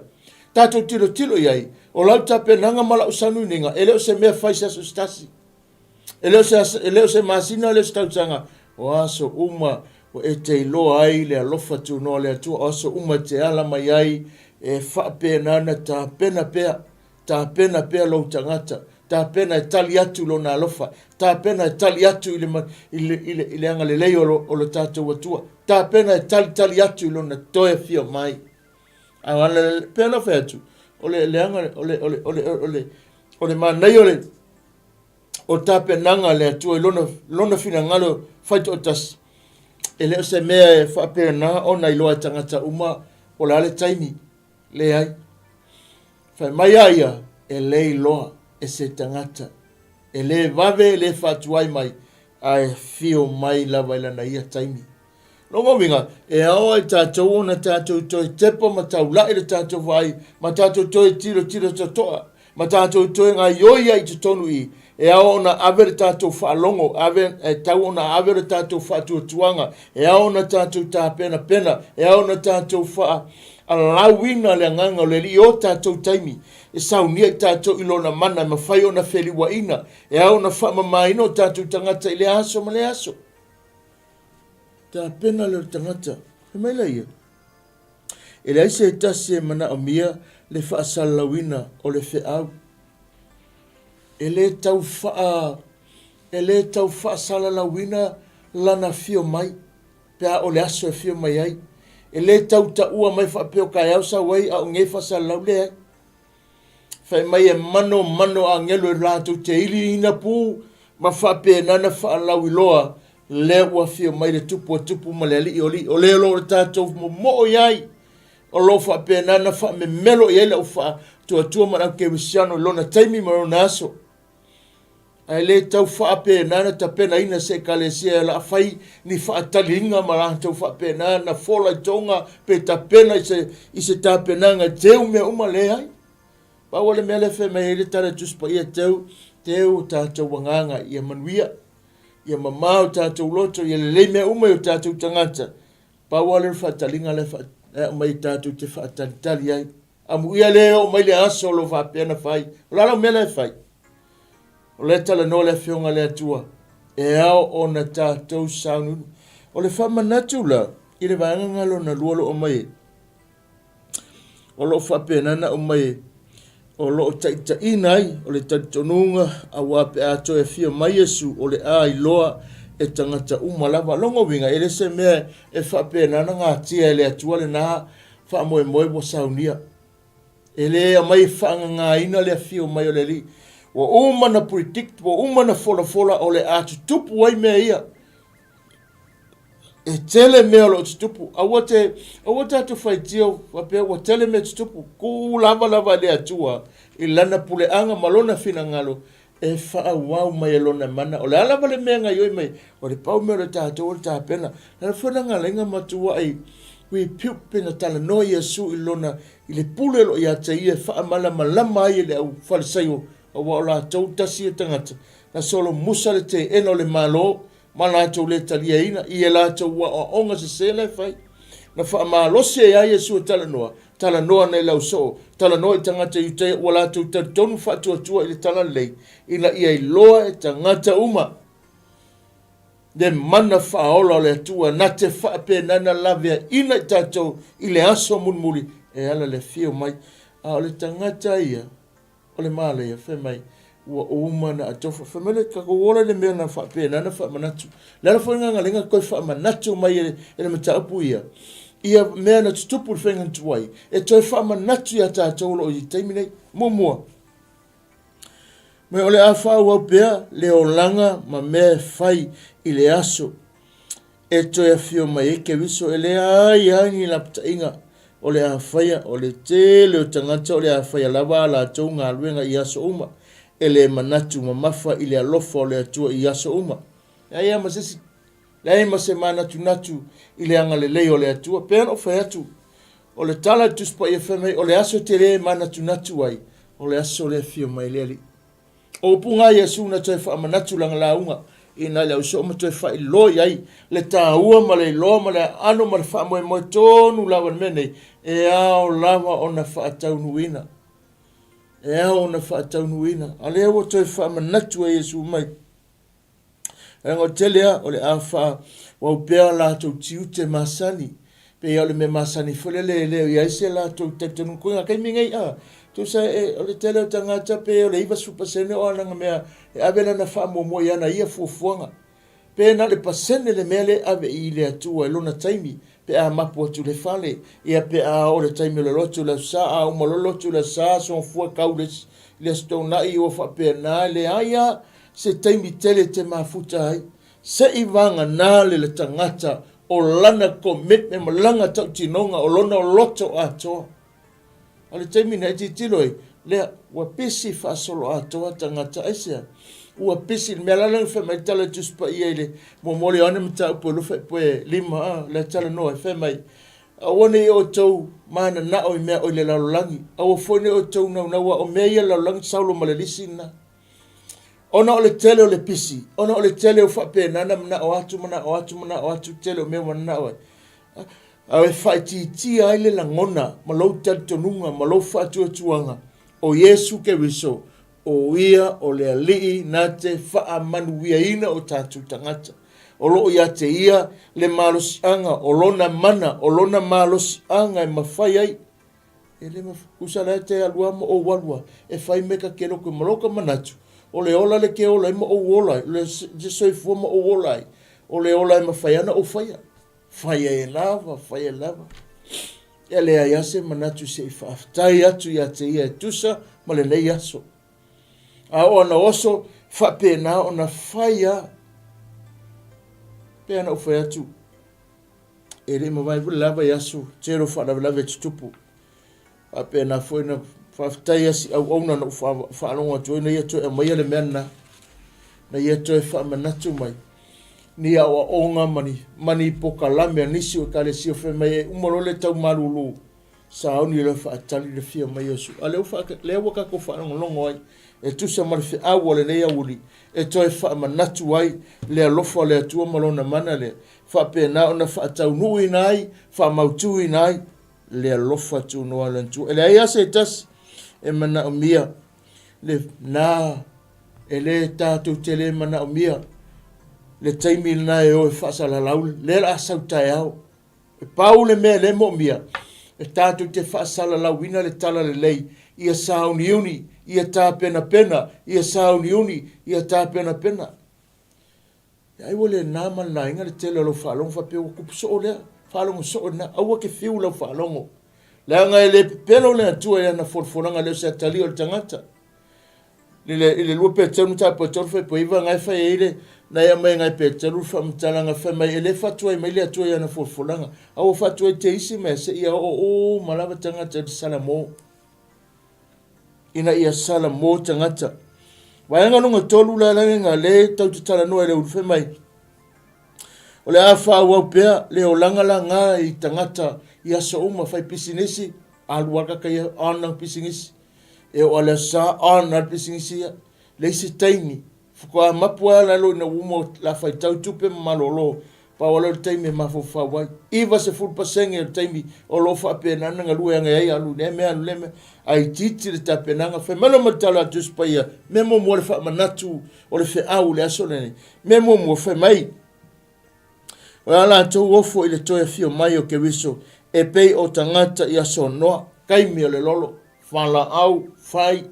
tatou tilotilo i ai, o lau tapenaga ma lau sauniuniga, e le o se mea fai se aso se tasi. E le o se, aso, e le o se masina, e le o se tausaga. O aso uma ua e te iloa ai le alofa tunoa o le Atua, o aso uma e te ala mai ai, e faapena ona tapena pea Tapena pea lou tagata, tapena e tali atu lona alofa, tapena e tali atu i le, i le, i le, i le agalelei o lo, o lo tatou Atua, tapena e talitali atu i lona toe afio mai. A o ala, pei ona fai atu, o le leaga, o le, o le, o le, o le, o le manaia o le, o tapenaga a le Atua i lona, lona finagalo faitoatasi, e le o se mea e faapena ona iloa e tagata uma o le a le taimi. Leai. Fai mai a ia, e le iloa e se tagata. E le vave, e le faatuai mai, ae afio mai lava i lana ia taimi. Lona uiga, e ao ai tatou ona tatou toe tepa ma taulai le tatou vaai, ma tatou toe tilotilo totoa, ma tatou toe gaioi ai i totonu i, e ao ona ave le tatou faalogo, ave, e tau ona ave le tatou faatuatuaga, e ao ona tatou tapenapena, e ao ona tatou faalauina le agaga o le Alii o tatou taimi, e saunia i tatou i Lona mana e mafai ona feliuaina, e ao ona faamamaina o tatou tagata i lea aso ma lea aso. Tapena lea o le tagata. Fai mai laia. E leai se tasi e manaomia le faasalalauina o le feau. E le tau faa, e le tau faasalalauina Lana afio mai, pe a o le aso e afio mai ai. E le tau taua mai faapea o taeao sau ai a o nei faasalalau, leai. Fai mai e manomano agelo e latou te iliina pu ma faapena ona faalauiloa lea ua afio mai le Tupu o Tupu ma le Alii o Alii. O le o lo o tatou momoo i ai, o lo o faapena ona faamemelo i ai le au faatuatua ma le au kerisiano i lona taimi ma lona aso. Ae le tau faapena na tapenaina se ekalesia e la fai ni faataliga ma latou faapena na fola i toga pe tapena i se, i se tapenaga e teu mea uma, leai. Pau o le mea lea fai mai ai le tala Tusi Paia teu, teu o tatou agaga ia manuia, ia mamao o tatou loto, ia lelei mea uma i o tatou tagata. Pau lava lea o le faataliga lea e aumai tatou te faatalitali ai. Amuia lea e oo mai le aso o lo o faapea ona fai. O le a lau mea la e fai? O lea e talanoa le Afioga a le Atua, e ao ona tatou sauniuni. O le faamanatu la i le vaega lena lona lua o lo o aumai ai, o lo o faapena ona aumai o lo o taitaiina ai o le talitonuga aua pe a toe afio mai Iesu o le a iloa e tagata uma lava. Lona uiga, e le se mea e faapena ona gatia e le Atua lena faamoemoe ua saunia. E le aumai e faagagaina le afio mai o le Alii. Ua uma ona predict, ua uma ona folafola o le a tutupu ai mea ia. E tele mea o lo o tutupu. Aua te, aua tatou faitio faapea ua tele mea tutupu. Tuu lava lava i le Atua i lana puleaga ma lona finagalo e faaauau mai e lona mana. O le a lava le mea e gaoioi mai, o le pau mea o le tatou o le tapena. Le ala foi lena na ala ai ona matuai rebuke pe na talanoa Iesu i lona, i le pule o lo o ia te ia e faamalamalama ai e le au Falisaio, aua o latou tasi ia tagata na solomusa le teena o le Malo ma latou le taliaina i a latou aoaoga sese la e fai. Na faamalosi ai lava Iesu e talanoa, talanoa ana i le ausoo, talanoa i tagata Iutaia ua latou talitonu faatuatua i le talalelei, ina ia iloa e tagata uma le mana faaola o le Atua na te faapena ona laveaiina i tatou i le aso mulimuli e ala le afio mai. A o le tagata ia, O le māleia, fai mai, ua uma ona atofa. Fai mai le tatou ola i le mea na faapena ona faamanatu. Le ala foi gagalega toe faamanatu mai e le mataupu ia, ia mea na tutupu i le faiga tuai, e toe faamanatu ia tatou o lo o i le taimi nei. Muamua, mai o le a faaauau pea le olaga ma mea e fai i le aso E toe afio mai ai Keriso, e leai lava ni lapataiga o le a faia, o le tele o tagata o le a faia lava a latou galuega i aso uma, e le manatu mamafa i le alofa o le Atua i aso uma. Leai lava ma se isi, leai ma se manatunatu i le agalelei o le Atua. Pei ona ou fai atu, o le tala a le Tusi Paia fai mai, o le aso e te le manatunatu ai, o le aso lea e afio mai ai le Alii. O upu na a Iesu na toe faamanatu lana lauga ina le ausoo ma toe faailoa i ai le taua ma le iloa ma le aano ma le faamoemoe tonu lava i le mea nei, e ao lava ona faataunuuina. E ao ona faataunuuina. A lea ua toe faamanatu e Iesu mai. Leaga o le tele lava o le a faaauau pea latou tiute masani, pei lava o le mea masani foi lele e le o i ai se latou talitonuga. Koe taimi nei, a, tusa e, o le tele o tagata pe o le 90% o ana mea e ave lana faamuamua i ana ia fuafuaga. Pe na o le pasene le mea lea e ave i le Atua i lona taimi, pe a mapu atu i le fale, ia pe a oo i le taimi o le lotu i le Aso Sa, a uma loa le lotu i le Aso Sa, soafua tau i le Aso Toonai, ua faapena, e leai lava se taimi tele e te mafuta ai, se i vagana le tagata o lana commitment ma lana tautinoga o lona loto atoa. O le taimi nei, tilotilo ai, lea, ua pisi faasoloatoa tagata. Aisea? Ua pisi, le mea la lea na fai mai le tala a le Tusi Paia i le muamua o le Ioane mataupu e 25, a, lea talanoa ai, fai mai, Aua ne i outou mananao i mea o i le lalolagi, aua foi ne i outou naunau, a o mea ia i le lalolagi, saulo ma le lisi lena. Ona o le tele o le pisi, ona o le tele o faapena na manao atu, manao atu, manao atu, tele o mea ua manao ai. A e faaitiitia ai le lagona ma lou talitonuga ma lou faatuatuaga, o Iesu Keriso, o Ia o le Alii na te faamanuiaina o tatou tagata. O lo o ia te Ia le malosiaga, o Lona mana, o Lona malosiaga e mafai ai E le mafai, tusa la e te alu lava ma ou alu lava e fai mea ta te loto ma lota manatu, O le ola le ke ola ai ma ou ola ai, o le soifua ma ou ola ai, o le ola e mafai lava ona ou faia. Faia e lava, faia e lava. E leai lava se manatu se i faafetai atu ia te ia e tusa ma lenei aso. A o ana oso faapena ona fai lava. Pei ona ou fai atu, e le i mavae foi le la vaiaso, tele o faalavelave e tutupu. Faapena foi na faafetai a si auauna na ou faalogo atu ai na ia toe aumaia le mea lena, na ia toe faamanatu mai ni aoaoga ma ni, ma ni pokalame a nisi o ekalesia fai mai e uma loa le tau malulu sauni loa faatali le fia mai o Iesu. A lea ua, lea ua tatou faalogologo ai e tusa ma le feau a lenei aoauli e toe faamanatu ai le alofa o le Atua ma lona mana lea faapena ona faataunuuina ai, faamautuina ai le alofa tunoa o le Atua. E leai lava se tasi e manaomia lena, e le tatou te le manaomia le taimi lena e o e faasalalau lea o le a sau taeao. E pau le mea e le moomia, e tatou te faasalalauina le talalelei, ia sauniuni, ia tapenapena, ia sauniuni, ia tapenapena. Ai ua le na ma le laina le tele o lau faalogo faapea ua tupu soo lea, faalogo soo lena, aua te fiu lau faalogo. Leaga e le pepelo le Atua i ana folafolaga le o se atalii o le tagata. I le, i le 2 Peteru mataupu e 3 fuaiupu e 9 na e fai ai le, na e aumai nai Peteru le faamatalaga fai mai e le faatuai mai le Atua i ana folafolaga, a ua faatuai te isi mea seia oo uma lava tagata i le Salamo. Ina ia Salamo tagata. Vaega lona 3 la la le tau te talanoa i le ulu fai mai, O le a faaauau pea le olaga laga i tagata i aso uma, fai pisinisi, alu lava kaka ia on lana pisinisi. E oo lava i le aso Sa, on lava le pisinisi ia. Le isi taimi, faatoa mapu lava lalo ina ua uma o le a faitau tupe ma malolo, pau lava lea o le taimi e mafaufau ai. 90% o le taimi o lo o faapena ona galue ane ai, alu i lea mea, alu i lea mea, ae itiiti le tapenaga. Fai mai loa ma le tala a Tusi Paia, mea muamua le faamanatu o le feau i le aso lenei. Mea muamua, fai mai, o le a latou ofo i le toe afio mai o Keriso e pei o tagata i aso Noa, taimi o le lolo, falaau, fai,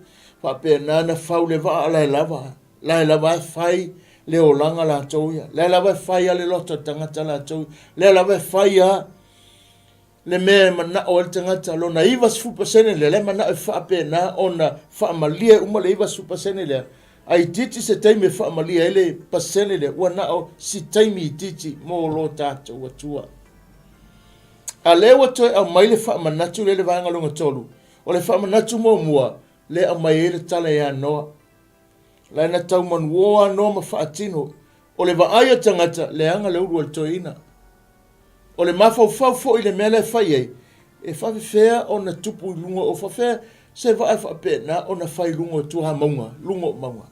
faapena na fau le vaa, la e lava, la e lava e fai le olaga latou ia, la e lava e fai a le loto o le tagata latou ia, lea lava e fai a le mea e manao ai le tagata, lona 90% lea, la e manao e faapena ona faamalie uma le 90% lea, a itiiti se taimi e faamalie ai le pasene lea, ua na o si taimi itiiti mo lo tatou Atua. A lea ua toe aumai le faamanatu lea i le vaega lona 3, o le faamanatu muamua lea e aumai ai le tala ia Noa. La na tau manuō a Noa ma faatino, o le vaai a tagata, leaga le ulu o le toeaina. O le mafaufau foi i le mea la e fai ai, e faafefea ona tupu i luga o faafefea se vaa e faapena ona fai i luga o tuamauga, luga o mauga.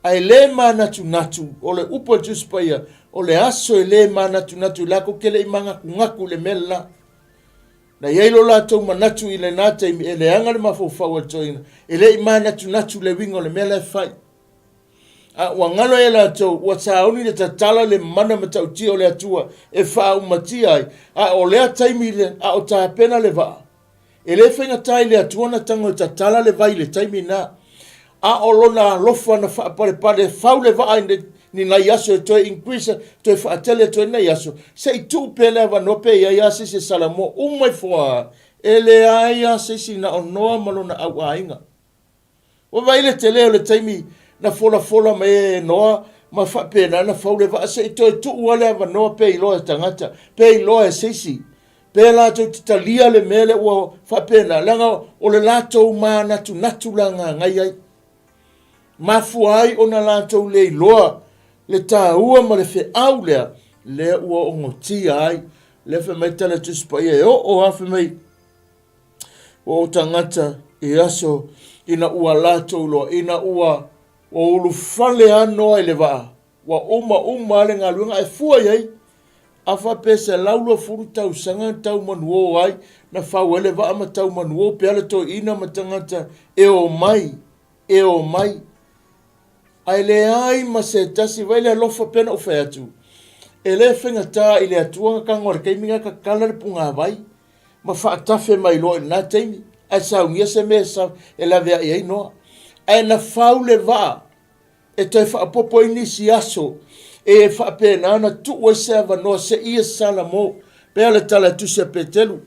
Ae le manatunatu, o le upu a le Tusi Paia, o le aso e le manatunatu, latou te le i manatunatu i le mea lela. Na i ai lo latou manatu i lena taimi, e leaga le mafaufau a le toeaina, e le i manatunatu le uiga o le mea la e fai. A ua galo ai e latou, ua sauni le tatala le mana matautia o le Atua e faaumatia ai, a o lea taimi le, a o tapena le vaa. E le faigata i le Atua ona tago e tatala le vai i le taimi na. A o lona alofa na faapalepale e fau le vaa i ni nai aso e toe increase, toe faatele atu ai nai aso, se i tuu pea le avanoa pe i ai lava se isi e salamo uma ifo lava, e leai lava se isi na o Noa ma lona au aiga. Ua vaai le tele o le taimi na folafola mai ai e Noa ma faapena ona fau le vaa se i toe tuu lava le avanoa pe iloa e tagata, pe iloa e se isi, pe latou te talia le mea lea ua faapena, leaga o le latou manatunatu la gagai ai. Mafua ai ona latou le iloa le taua ma le feau lea, lea ua ogotia ai. Lea fai mai tala Tusi Paia e oo lava fai mai, Ua ou tagata i aso ina ua latou loa, ina ua ua ulufale lava Noa i le vaa, ua uma uma lava le galuega ae fua i ai. A faapea 120 tausaga na tau manuō ai, na fau ai le vaa ma tau manuō pea le toeaina ma tagata e omai, e omai. Ae leai ma se tasi, vaai le alofa pea na ou fai atu, e le faigata i le Atua ona tago i le taimi lena tatala le pugāvai. ma faatafe mai loa i lena taimi, ae saunia se mea e laveai ai Noa. Ae na fau le vaa. E toe faaopoopo ai nisi aso e faapena ona tuu ai se avanoa seia Salamo. Pea le tala e tusi a Peteru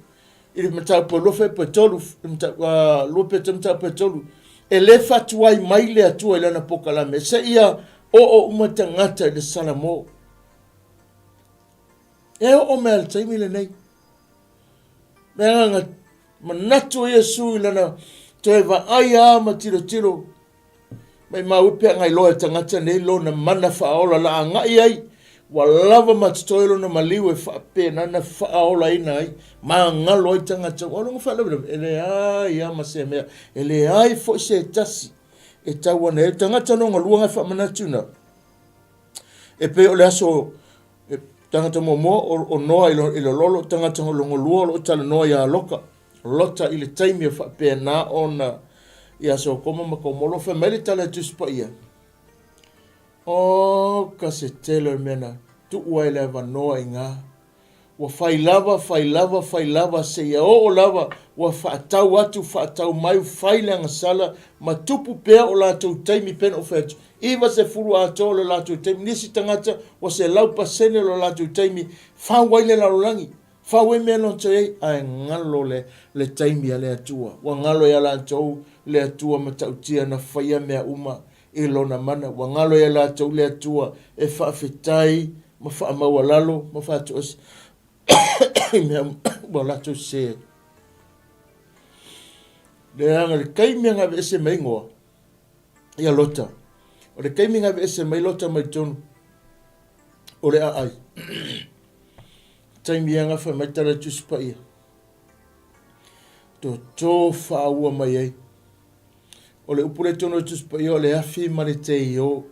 i le mataupu e 2 3, 2 Peteru mataupu e 3, e le faatuai mai le Atua i lana pokalame seia oo uma tagata i le Salamo. E oo mai i le taimi lenei. Le agaga manatu o Iesu i lana toe vaai lava ma tilotilo Maimau e pe a gailoa e tagata nei lona mana faaola la agai ai, ua lava ma totoe lona maliu e faapena na faaolaina ai, magalo ai tagata. Ua lona faalavelave, e leai lava ma se mea, e leai foi se tasi e tau ana ai. Tagata lona lua e faamanatu na, e pei o le aso e, tagata muamua o Noa i le lolo, tagata lona lua o lo o talanoa ia Loka. Lota i le taimi o faapena ona ia Sotoma ma Komoro, fai mai le tala e Tusi Paia, O ka se tele o le mea na tuu ai le avanoa i gā. Ua fai lava, fai lava, fai lava, seia oo lava, ua faatau atu, faatau mai, fai le agasala, ma tupu pea o latou taimi, pei ona ou fai atu, 90 atoa o le latou taimi, nisi tagata ua 100% o le latou taimi, fau ai le lalolagi. Fau ai mea lona toe ai, ae galo le, le taimi a le Atua. Ua galo ia latou le Atua matautia na faia mea uma i Lona mana. Ua galo ia latou le Atua e faafetai ma faamaualalo ma faatoese i mea uma ua latou sese ai. Leaga le taimi e gaveese mai Noa ia Lota, o le taimi e gaveese mai Lota mai totonu o le aai, Taimi e agafa mai tala i Tusi Paia. Toto whaaua mai ai. O le upu le tonu o Tusi Paia o le afi ma le teio.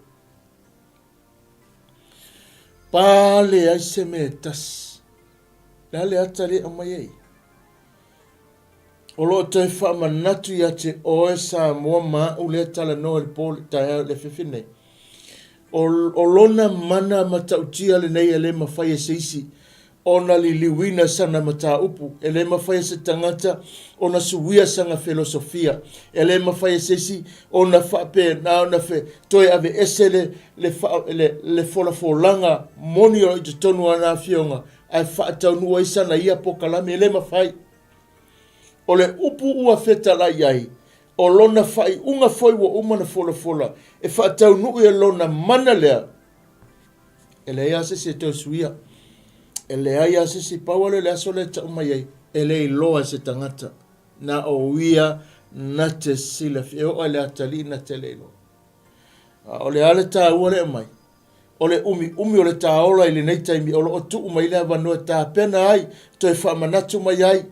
Pale ai se mea e tasi. Le a le ata le aumai ai. O lo o toe faamanatu ia te oe Samoa ma au lea talanoa i le po le taeao i le afiafi nei. O, o lona mana matautia lenei e le mafai e se isi ona liliuina sana mataupu, e le mafai e se tagata ona suia sana felosofia, e le mafai e se isi ona faapena ona fe, toe aveese le, le, fa, le, le folafolaga moni o lo o i totonu o ana afioga ae faataunuu ai sana ia pokalame, e le mafai. O le upu ua fetalai ai, o lona faaiuga foi ua uma ona folafola, e faataunuu e lona mana lea, e leai lava se isi e toe suia. E leai lava se isi, pau lava lea o le aso lea e tau mai ai, e le iloa e se tagata, na o ia na te silafia, e oo lava i le atalii na te le iloa. A o le a le taua lea e aumai? O le umiumi o le taola i lenei taimi o lo o tuu mai le avanoa e tapena ai, toe faamanatu mai ai.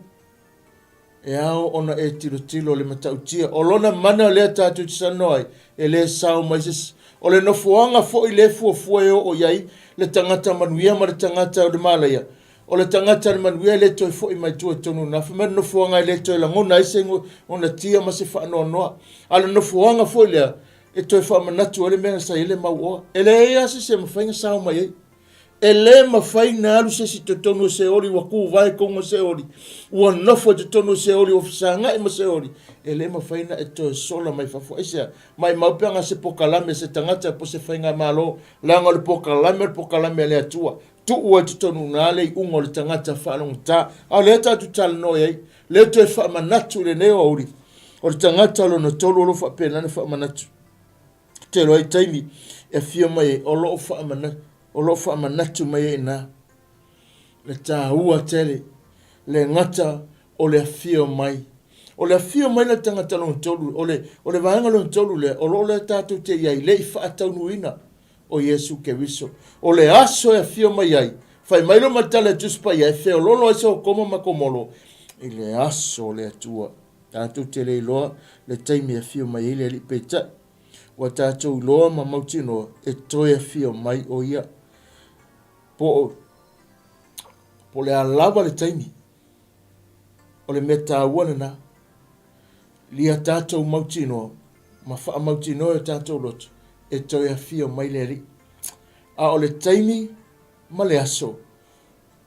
E ao ona e tilotilo le matautia. O lona mana lea tatou te talanoa ai, e le sao mai se isi. O le nofoaga foi lea e fuafua e oo i ai le tagata manuia ma le tagata o le malaia. O le tagata le manuia e le toe foi mai tua i totonu o le Fai mai le nofoaga e le toe lagona ai se gonatia ma se faanoanoa. A o le nofoaga foi lea, e toe faamanatu ai le mea na sa i ai le mauoa. E leai lava se isi e mafai ona sao mai ai. E le mafai ona alu se isi i totonu o Seoli ua kuvae tonu o Seoli, ua nofo i totonu o Seoli, ua fesagai ma Seoli. E le mafai ona e toe sola mai fafo. Aisea? Maimau pe ana se pokalame a se tagata po o se faigamalo, leaga o le pokalame o le pokalame a le Atua. Tuu ai i totonu i ina le iuga o le tagata faalogotā. A o lea tatou te talanoa i ai, lea toe faamanatu i lenei aoauli, o le tagata lona tolu o lo o faapena ona faamanatu. Tele ai taimi e afio mai ai, o lo o faamanatu, o lo o faamanatu mai ai i ina le taua tele, le gata o le afio mai. O le afio mai la le tagata lona tolu, o le, o le vaega lona tolu lea, o lo o lea tatou te i ai, le i faataunuuina o Iesu Keriso. O le aso e afio mai ai, fai mai lo matala e Tusi Paia, e feololo ai Sotoma ma Komoro i le aso o le Atua. Tatou te le iloa le taimi e afio mai ai le Alii, peitai, ua tatou iloa ma mautinoa e toe afio mai o Ia. Po o, po o le a lava le taimi, o le mea taua lena, lia tatou mautinoa ma faamautinoa e o tatou loto e toe afio mai le Alii. A o le taimi ma le aso,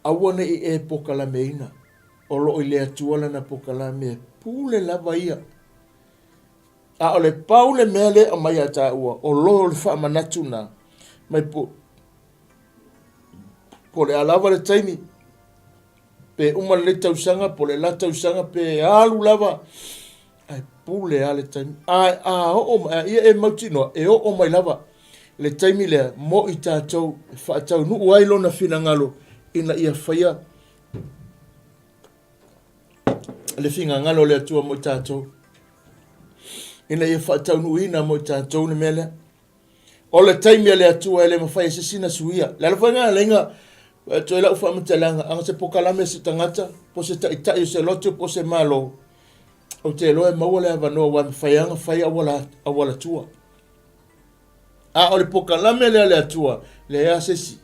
aua ne i e pokalameina, o lo o i le Atua lana pokalame, pule lava ia. A o le pau le mea lea e aumai ia taua, o lo le faamanatu na, mai po, po o le a lava le taimi, pe uma lenei tausaga, po o le la tausaga, pe alu lava, ae pule lava le taimi. A, a oo mai, a ia e mautinoa, e oo mai lava le taimi lea mo i tatou e faataunuu ai lona finagalo ina ia faia le finagalo o le Atua mo i tatou, ina ia faataunuuina mo i tatou le mea lea. O le taimi a le Atua e le mafai e se isi ona suia. Le ala foi lena na ala ai ona toe lau faamatalaga, a na se pokalame a se tagata, po o se taitai o se lotu po o se Malo, ou te iloa e maua le avanoa aua e mafai lava ona fai auala, auala tua. A o le pokalame lea a le Atua, leai lava se isi.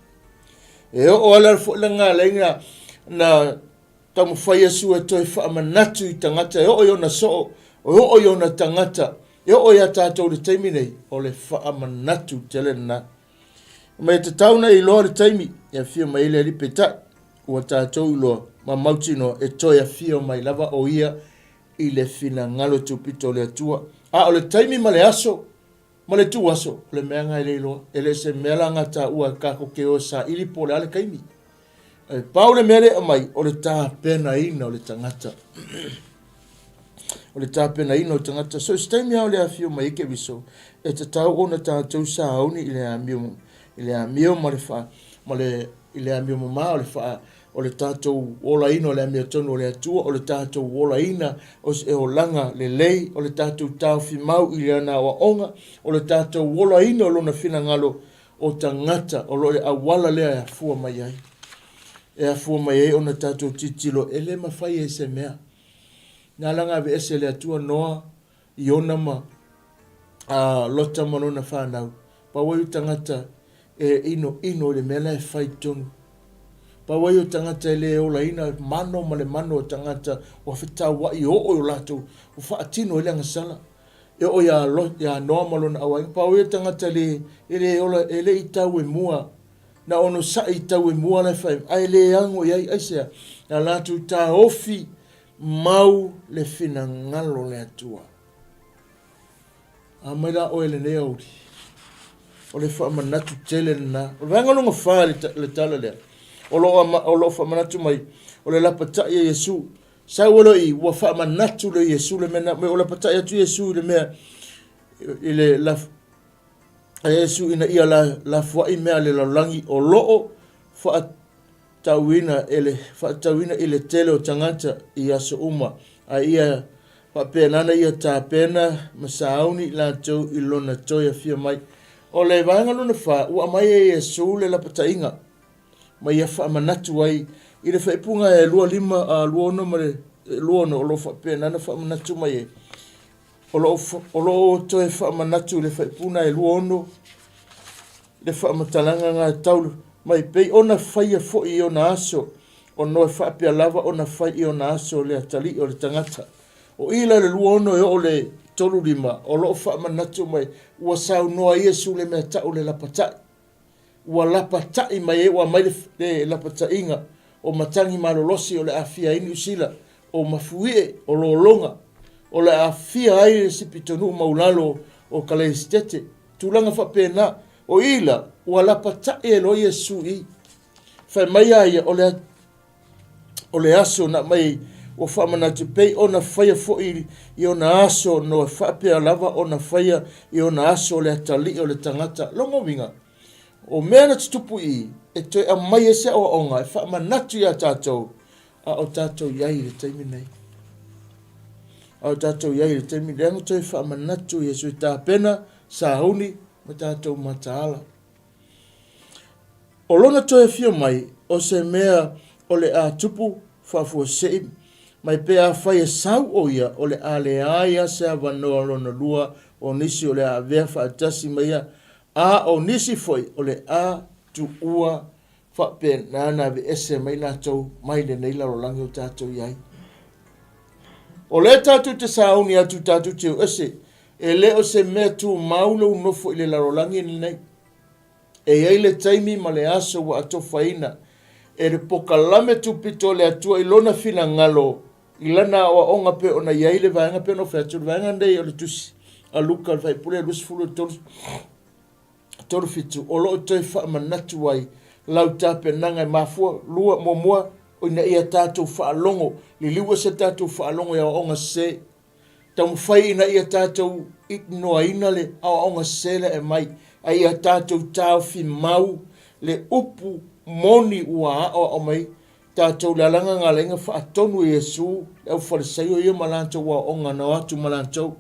E oo lava foi lena ala ai na, na Taumafai Iesu e toe faamanatu i tagata e oo i ona soo, e oo i ona tagata, e oo iā tatou i le taimi nei, o le faamanatu tele lena. Ma e tatau ona iloa le taimi e afio mai ai le Alii peitai ua tatou iloa ma mautinoa e toe afio mai lava o Ia i le finagalo tupito o le Atua. A o le taimi ma le aso, Ma le ituaso, o le mea lena e le iloa. E le o se mea la na taua e tatou te o e saili po o le a le taimi. Ae pau le mea lea e aumai, o le tapenaina o le tagata. O le tapenaina o le tagata. So i se taimi lava o le afio mai ai Keriso, e tatau ona tatou sauni i le amio, i le amio ma le fa, ma le, i le amio mama o le fa, o le tatou olaina o le amiotonu o le Atua, o le tatou olaina o se olaga lelei, o le tatou taofi mau i Lana aoaoga, o le tatou olaina o Lona finagalo o tagata o lo o le auala lea e afua mai ai. E afua mai ai ona tatou tilotilo e le mafai e se mea. Na ala ona aveese e le Atua Noa, Iona ma a Lota ma lona fanau, pau ai o tagata e inoino i le mea la e fai tonu. Pau ai o tagata e le olaina mano ma le mano o tagata ua fetauai oo i o latou ua faatino ai le agasala. E oo iā iā Noa ma lona auaiga, pau ai o tagata le e le ola e le i tau e mua na onosai i tau e mua la e fai ae le ago i ai aisea? Na latou taofi mau le finagalo o le Atua. A mai la oe i lenei aoauli, o le faamanatu tele lena. O le vaega lona fa i le tala lea, o lo o lo o faamanatu mai, o le lapatai a Iesu. Sau ai loa i i, ua faamanatu loa Iesu le mea na, o lapatai atu Iesu i le mea, i le laf, a Iesu ina ia la, lafoai mea a le lalolagi o lo o faa, tauina e le faatauina i le tele o tagata i aso uma, a ia faapena ona ia tapena ma sauni latou i lona toe afio mai. O le vaega lona fa, ua aumai e Iesu le lapataiga ma ia faamanatu ai i le faaipuga e 25, 26 ma le 26 o lo o faapena ona faamanatu mai ai. O lo o, o lo o toe faamanatu i le faaipuga e 26 le faamatalaga na tau mai pei ona faia foi i ona aso, o Noe faapea lava ona fai i ona aso le atalii o le tagata. O i la le 26 e oo le 35, o lo o faamanatu mai, ua saunoa Iesu le mea tau le lapatai. Ua lapatai mai ai, ua aumai le, le lapataiga o matagi malolosi o le aafia ai Niu Sila, o mafuie, o lologa, o le aafia ai le isi pitonuu maulalo o Kaleisitete. Tulaga faapena. O i la, ua lapatai ai loa Iesu i. Fai mai a ia, o le, o le aso na aumai ua faamanatu pei ona faia foi i ona aso Noa faapea lava ona faia i ona aso le atalii o le tagata. Lona uiga, o mea na tutupu i i, e toe aumai ai se aoaoga e faamanatu iā tatou, a o tatou i ai i le taimi nei. A o tatou i ai i le taimi lea na toe faamanatu Iesu e tapena sauni ma tatou mataala. O lona toe afio mai, o se mea o le a tupu faafuasei mai pe afai e sau o ia, o le a leai a se avanoa lona lua o nisi o le a avea faatasi ma ia, a o nisi foi o le a tuua faapena ona aveese mai latou mai lenei lalolagi o tatou i ai. O lea tatou te sauni atu tatou te o ese, e le o se mea tumau lou nofo i le lalolagi lenei. E i ai le taimi ma le aso ua atofaina e le pokalame tupito o le Atua i Lona finagalo i Lana aoaoga pei ona i ai le vaega pei ona ou fai atu, o le vaega lenei o le tusi. a Luka le Faipule 23, 37, o lo o toe faamanatu ai lau tapenaga e mafua, lua, muamua, ina ia tatou faalogo, liliu ese tatou faalogo i aoaoga sese, Taumafai ina ia tatou ignoaina le aoaoga sese lea e aumai, a ia tatou taofi mau le upu moni ua aoao mai tatou le alaga galaina faatonu e Iesu le aufalesaio ia ma latou aoaoga na o atu ma latou.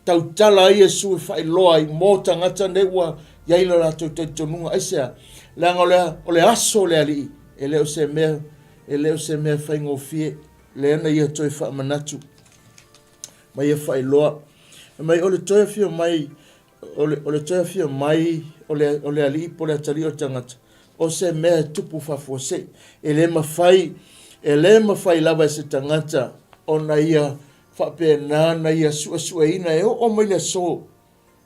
Tautala ai Iesu e faailoa ai mo tagata nei ua i ai lo latou talitonuga. Aisea? Leaga o le, o le aso o le Alii, e le o se mea, e le o se mea faigofie. Lea na ia toe faamanatu ma ia faailoa. Fai mai, o le toe afio mai, o le, o le toe afio mai o le, o le alii po o le atalii o le tagata, o se mea e tupu faafuasei. E le mafai, e le mafai lava e se tagata ona ia faapena na ia suesueina e oo mai le aso.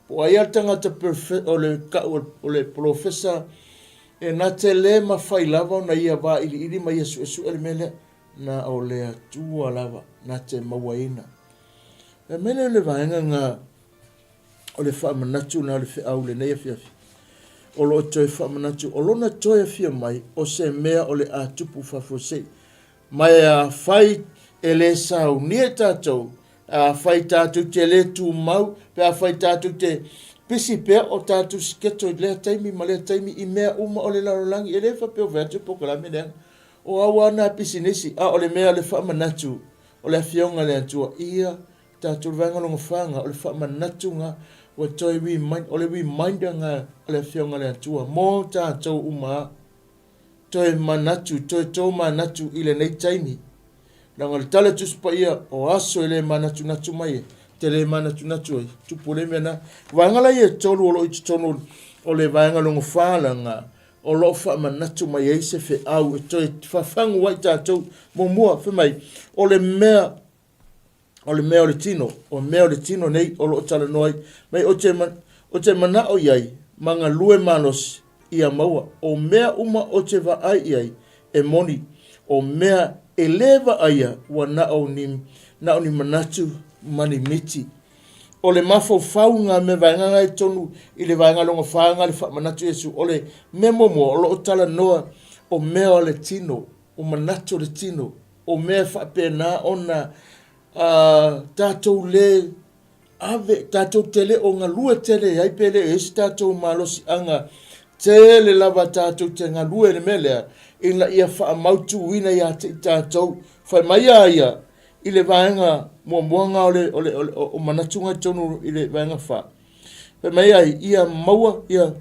Po o ai lava le tagata perfect, o le kau o le polofesa, e na te le mafai lava ona ia vailiili ma ia suesue le mea lea. Na o le Atua lava na te mauaina. Fai mai lea o le vaega na o le faamanatu na o le feau lenei afiafi. O lo o toe faamanatu, o lona toe afio mai, o se mea o le a tupu faafuasei. Ma e afai e le saunia i tatou, afai tatou te le tumau, pe afai tatou te pisi pea o tatou siketo i lea taimi ma lea taimi i mea uma o le lalolagi, e le faapea ua fai atu le polokalame leaga. O au a na pisinisi, a o le mea o le faamanatu o le Afioga a le Atua, ia tatou le vaega lona fa, o le faamanatu-ga ua toe remind, o le reminder-ga o le Afioga a le Atua mo tatou uma a. Toe manatu, toe tomanatu i lenei taimi. Leaga o le tala Tusi Paia, o aso e le manatunatu mai e te le manatunatu ai, tupu le mea na. Vaega la ia e tolu o lo o i totonu o le vaega lona fa laga, o lo o faamanatu mai ai se feau e toe fafagu ai tatou. Muamua, fai mai, o le mea, o le mea o le tino, o mea o le tino nei o lo o talanoa ai. Mai o te, o te manao i ai, ma galue malosi, ia maua. O mea uma o te vaai i ai, e moni. O mea e le vaaia, ua na o ni, na o ni manatu ma ni miti. O le mafaufau nga me vaega nga i totonu i le vaega lona fa nga le faamanatu Iesu, o le mea muamua o lo o talanoa o mea o le tino, o manatu o le tino, o mea e faapena ona tatou le ave, tatou te le o galue tele ai pe le o i ai se tatou malosiaga tele lava tatou te galue i le mea lea, ina ia faamautuina ia te i tatou. Fai mai a ia, i le vaega muamua o le, o le, o le, o manatu i totonu i le vaega fa. Fai mai ai, ia maua, ia,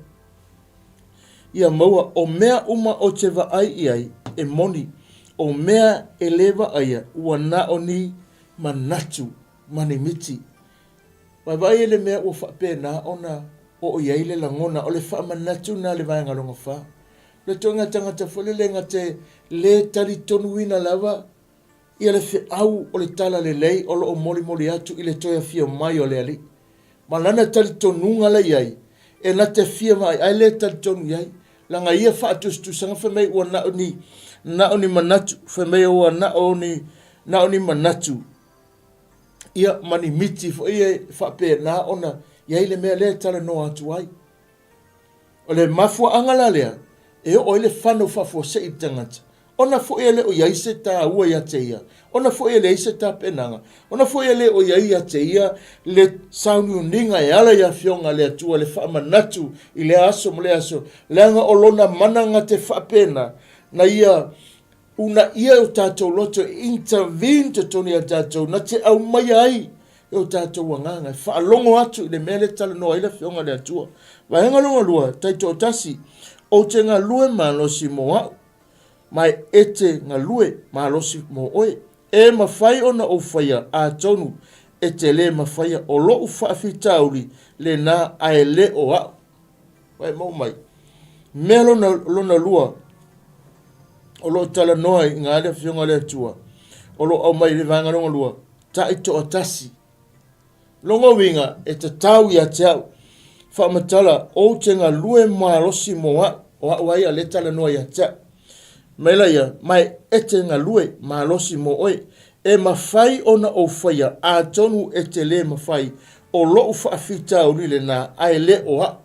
ia maua, o mea uma o te vaai i ai, e moni, o mea e le vaaia, ua na o ni manatu ma ni miti. Vaavaai i le mea ua faapena ona oo i ai le lagona, o le faamanatu na le vaega lona fa. O le ituaiga tagata foi lele na te le talitonuina lava ia le feau o le talalelei o lo o molimoli atu i le toe afio mai o le Alii. Ma lana talitonuga la i ai, e na te fia vaai, ae le talitonu i ai. Leaga ia faatusatusaga fai mai ua na o ni, na o ni manatu, fai mai ua na o ni, na o ni manatu, ia ma ni miti foi e faapena ona i ai le mea lea e talanoa atu ai. O le mafuaaga la lea e oo ai le fanau faafuasei i le tagata, ona foi e le o i ai se taua ia te ia, ona foi e leai se tapenaga, ona foi e le o i ai ia te ia le sauniuniga e ala i Afioga a le Atua, le faamanatu i lea aso ma lea aso, leaga o Lona mana na te faapena na ia uunaia e o tatou loto e intervene totonu ia tatou, na te aumaia ai e o tatou agaga e faalogo atu i le mea lea e talanoa ai le Afioga a le Atua. Vaega lona lua, taitoatasi, ou te galue malosi mo au, ma e te galue malosi mo oe. E mafai ona ou faia, atonu e te le mafaia, o lou faafitauli lena ae le o au. Vaimau mai. Mea lona, lona lua, o lo o talanoa i ngā le Afioga a le Atua, o lo o aumai i le vaega lona lua, taitoatasi. Lona uiga, e tatau ia te au, faamatala, ou te galue malosi mo au, o au ai a le talanoa ia te au. Mai la ia, mai e te galue malosi mo oe, e mafai ona ou faia, atonu e te le mafai. O lou faafitauli lena, ae le o a'u.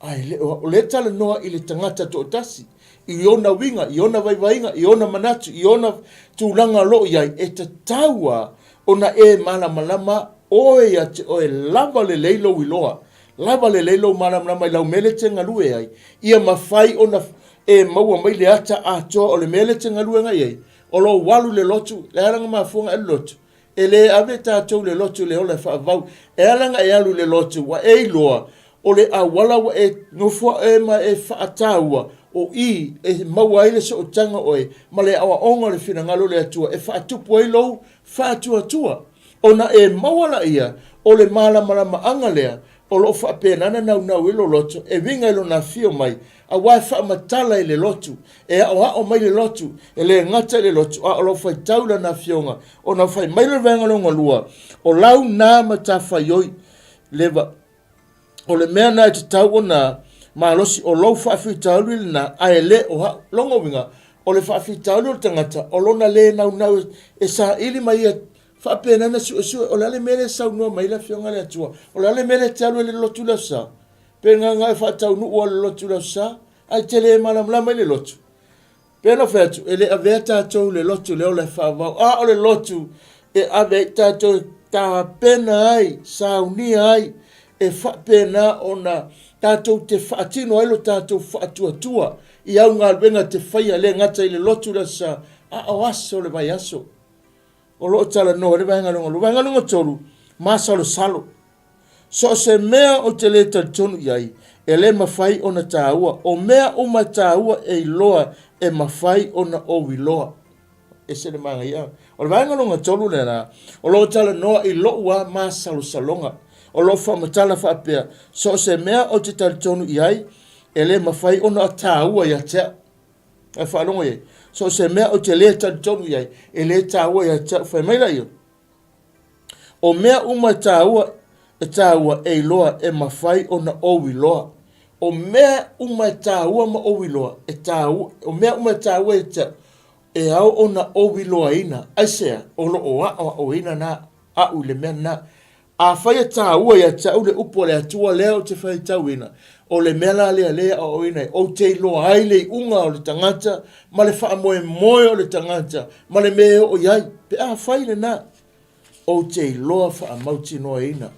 Ae le o a'u. O lea e talanoa i le tagata toatasi, i ona uiga, i ona vaivaiga, i ona manatu, i ona tulaga o lo o i ai, e tatau lava ona e malamalama oe ia te oe lava lelei lou iloa, lava lelei lou malamalama i lau mea lea e te galue ai, ia mafai ona e maua mai le ata atoa o le mea lea e te galue agai ai. O lou alu i le lotu, le a lana mafuaaga e alu i le lotu? E le ave tatou i le lotu i le ola e faavavau. E ala ona e alu i le lotu, ua e iloa, o le auala ua e nofo oe ma e faataua, o i e maua ai le sootaga o oe ma le aoaoga o le finagalo o le Atua e faatupu ai lou faatuatua. Ona e maua laia o le malamalamaaga lea o lo o faapena ona naunau ai lou loto e uiga i lona afio mai, aua e faamatala i le lotu, e aoao mai le lotu, e le gata i le lotu, a o lau faitau i lana afioga, ona fai mai lea o le vaega lona lua, o lau na matafaioi, leva, o le mea na e tatau ona malosi, o lou faafitauli lena, ae le o a'u. Lona uiga, o le faafitauli o le tagata, o lona le naunau e saili ma ia faapena ona suesue, o le a le mea lea e saunoa mai ai le Afioga a le Atua, o le a le mea lea e te alu ai i le lotu i le Aso Sa? Pe gaga'e faataunuu lava i le lotu i le Aso Sa, ae te le malamalama i le lotu. Pei ona fai atu, e le avea tatou i le lotu i le ola e faavavau, a o le lotu e ave ai tatou e tapena ai, saunia ai, e faapena ona tatou te faatino ai lo tatou faatuatua i au galuega e te faia, e le gata i le lotu i le Aso Sa, a o aso o le vaiaso. O lo o talanoa ai le vaega lona lua. Vaega lona tolu, masalosalo. So o se mea ou te lē talitonu i ai, e lē mafai ona tāua. O mea uma e tāua e iloa e mafai ona ou iloa. Ese le manaia. O le vaega lona tolu lena, o lo o talanoa i lou lava masalosaloga. O lo o faamatala faapea, so o se mea ou te talitonu i ai, e lē mafai ona tāua ia te au. Ae faalogo i ai, so o se mea ou te lē talitonu i ai, e lē tāua ia te au. Fai mai laia, O mea uma e tāua, e tāua e iloa e mafai ona ou iloa. O mea uma e tāua ma ou iloa, e tāua, o mea uma e tāua ia te au, e ao ona ou iloaina. Aisea? O lo o aʻoaʻoina na aʻu i le mea lena. Afai e tāua ia te au le upu a le Atua lea ou te faitauina, o le mea la lea lea e aoaoina ai, ou te iloa ai le iuga o le tagata ma le faamoemoe o le tagata ma le mea e oo i ai, pe afai lena, ou te iloa faamautinoaina.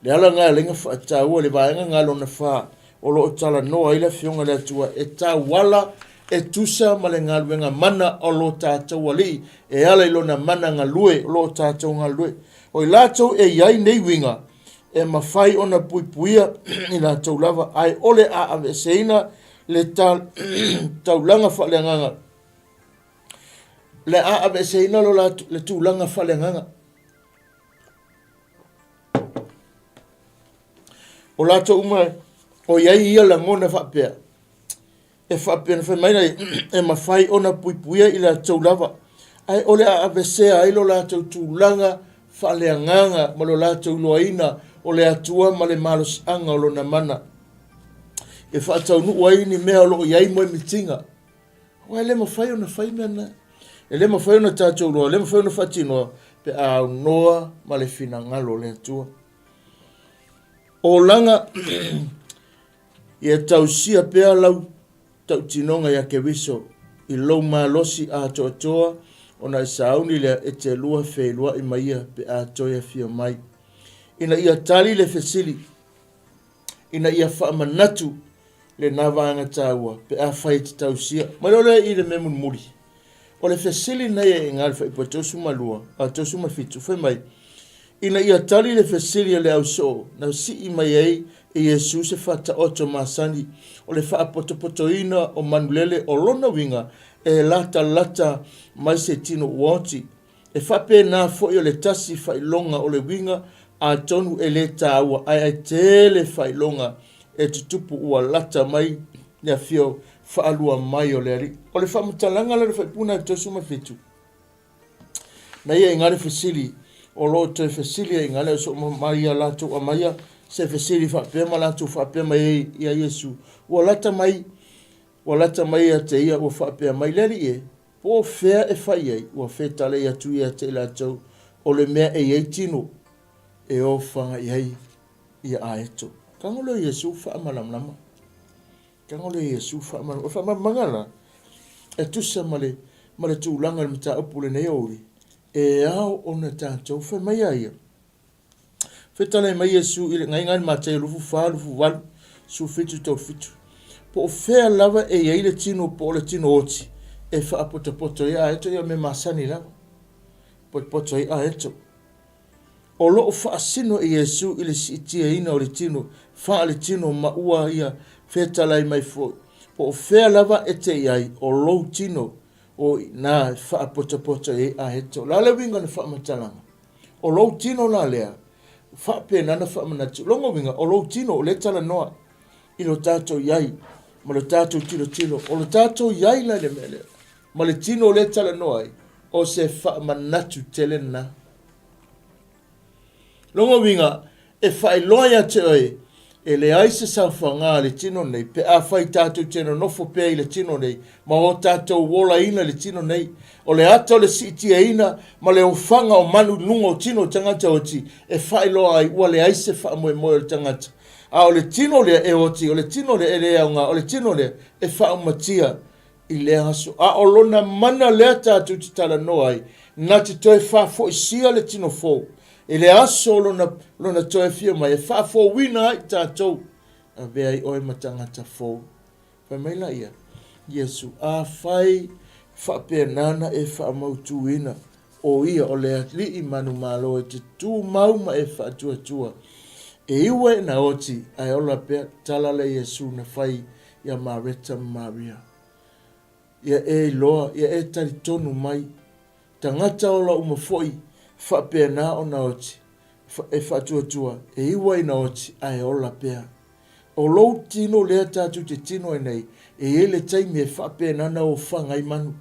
Le ala lena e ala ai ona faataua le vaega lena lona fa, o lo o talanoa ai le Afioga i le Atua e tauala e tusa ma le galuega mana o lo tatou Alii e ala i lona mana galue o lo o tatou galulue. O i latou e i ai nei uiga, e mafai ona puipuia i latou lava, ae ʻole a aveeseina le taulaga faaleagaga, le a aveeseina lo latou, le tulaga faaleagaga. O latou uma o i ai ia lagona faapea, e faapea na fai mai ai, e mafai ona puipuia i latou lava, ae o le a avesea ai lo latou tulaga faaleagaga ma lo latou iloaina o le Atua ma le malosiaga o Lona mana, e faataunuu ai ni mea o lo o i ai moemitiga. Aua e le mafai ona fai mea na. E le mafai ona tatou iloa, e le mafai ona faatinoa pe a aunoa ma le finagalo o le Atua. Olaga Ia tausia pea lau tautinoga iā Keriso i lou malosi atoatoa ona e sauni lea e te lua feiloai ma ia pe a toe afio mai. Ina ia tali le fesili, ina ia faamanatu lena vaega taua pe afai e te tausia. Mai loa lea i le mea mulimuli. O le fesili lenei e iga i le Fuaiupu 32, a 37, fai mai, Ina ia tali le fesili a le ausoo na sii mai ai e Iesu se faataoto masani o le faapotopotoina o manulele o lona uiga e latalata mai se tino ua oti. E faapena foi o le tasi faailoga o le uiga atonu e le taua ae tele faailoga e tutupu ua lata mai le afio faalua mai o le Alii. O le faamatalaga la le faipuna e 37, na ia iga le fesili, o lo o toe fesili ai iga le ausoo ma ia latou amaia se fesili faapea ma latou faapea mai ai ia Iesu, ua lata mai, ua lata mai ia te ia, ua faapea mai le Alii e, po o fea e fai ai, ua fetalai atu ia te i latou, o le mea e i ai tino. e ofaga i ai ia Aeto. Tago lea o Iesu faamalamalama. Tago lea o Iesu faamalamalama. O le faamalamalamaga la, e tusa ma le, ma le tulaga i le mataupu lenei aoauli, e ao ona tatou fai mai a ia. Fetalai mai Iesu i le gaiga i le Mataio 24, 28, 17, 37. Po o fea lava e i ai le tino po o le tino oti e faapotopoto ai aeto, ia mea masani lava. Potopoto ai aeto. O lo o faasino e Iesu i le siitiaina o le tino, faaletino ma ua ia fetalai mai foi. Po o fea lava e te i ai, o lou tino o i ina e faapotopoto ai aeto. O le a le uiga o le faamatalaga? O lou tino la lea, faapena ona faamanatu. Lona uiga, o lou tino o lea e talanoa i lo tatou i ai ma lo tatou tilotilo. O lo tatou i ai la i le mea lea, ma le tino lea e talanoa ai, o se faamanatu tele lena. Lona uiga, e faailoa ia te oe, e leai se saofaga a le tino nei, pe afai tatou te nonofo pea i le tino nei, ma o tatou olaina i le tino nei. O le ata o le siitiaina ma le ofaga o manu i luga o tino o tagata oti, e faailoa ai ua leai se faamoemoe o le tagata. A o le tino lea e oti, o le tino lea e le aoga, o le tino lea e faaumatia i lea aso. A o lona mana lea tatou te talanoa ai, na te toe faafoisia le tino fou i le aso o lona, lona toe afio mai, e faafouina ai tatou, avea ai oe ma tagata fou. Fai mai la ia, Iesu, afai faapena na e faamautuina, o ia o le Alii manumalo e te tumau ma e faatuatua, e iu ai na oti, ae ola pea, tala le Iesu na fai ia Mareta ma Maria. Ia e iloa, ia e talitonu mai, tagata ola uma foi faapena ona oti, e faatuatua, e iu ai na oti, ae ola pea. O lou tino lea tatou te tino ai nei, e i ai le taimi e faapena ona ofaga ai manu.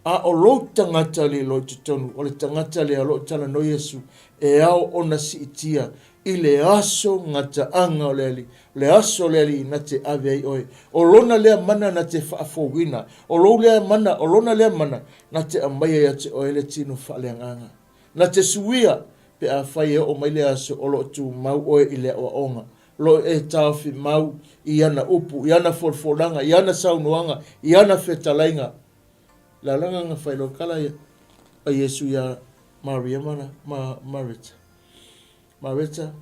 A o lou tagata lilo i totonu, o le tagata lea o lo o talanoa Iesu, e ao ona siitia i le aso gataaga o le Alii, le aso o le Alii na te ave ai oe. O lona lea mana na te faafouina, o lou lea mana, o lona lea mana na te aumaia ia te oe le tino faaleagaga. Na te suia pe afai e oo mai le aso o lo o tumau oe i le aoaoga, o lo o e taofi mau i ana upu, i ana folafolaga, i ana saunoaga, i ana fetalaiga. Lalaga na failokala ia a Iesu iā Maria ma, ma Mareta. Mareta,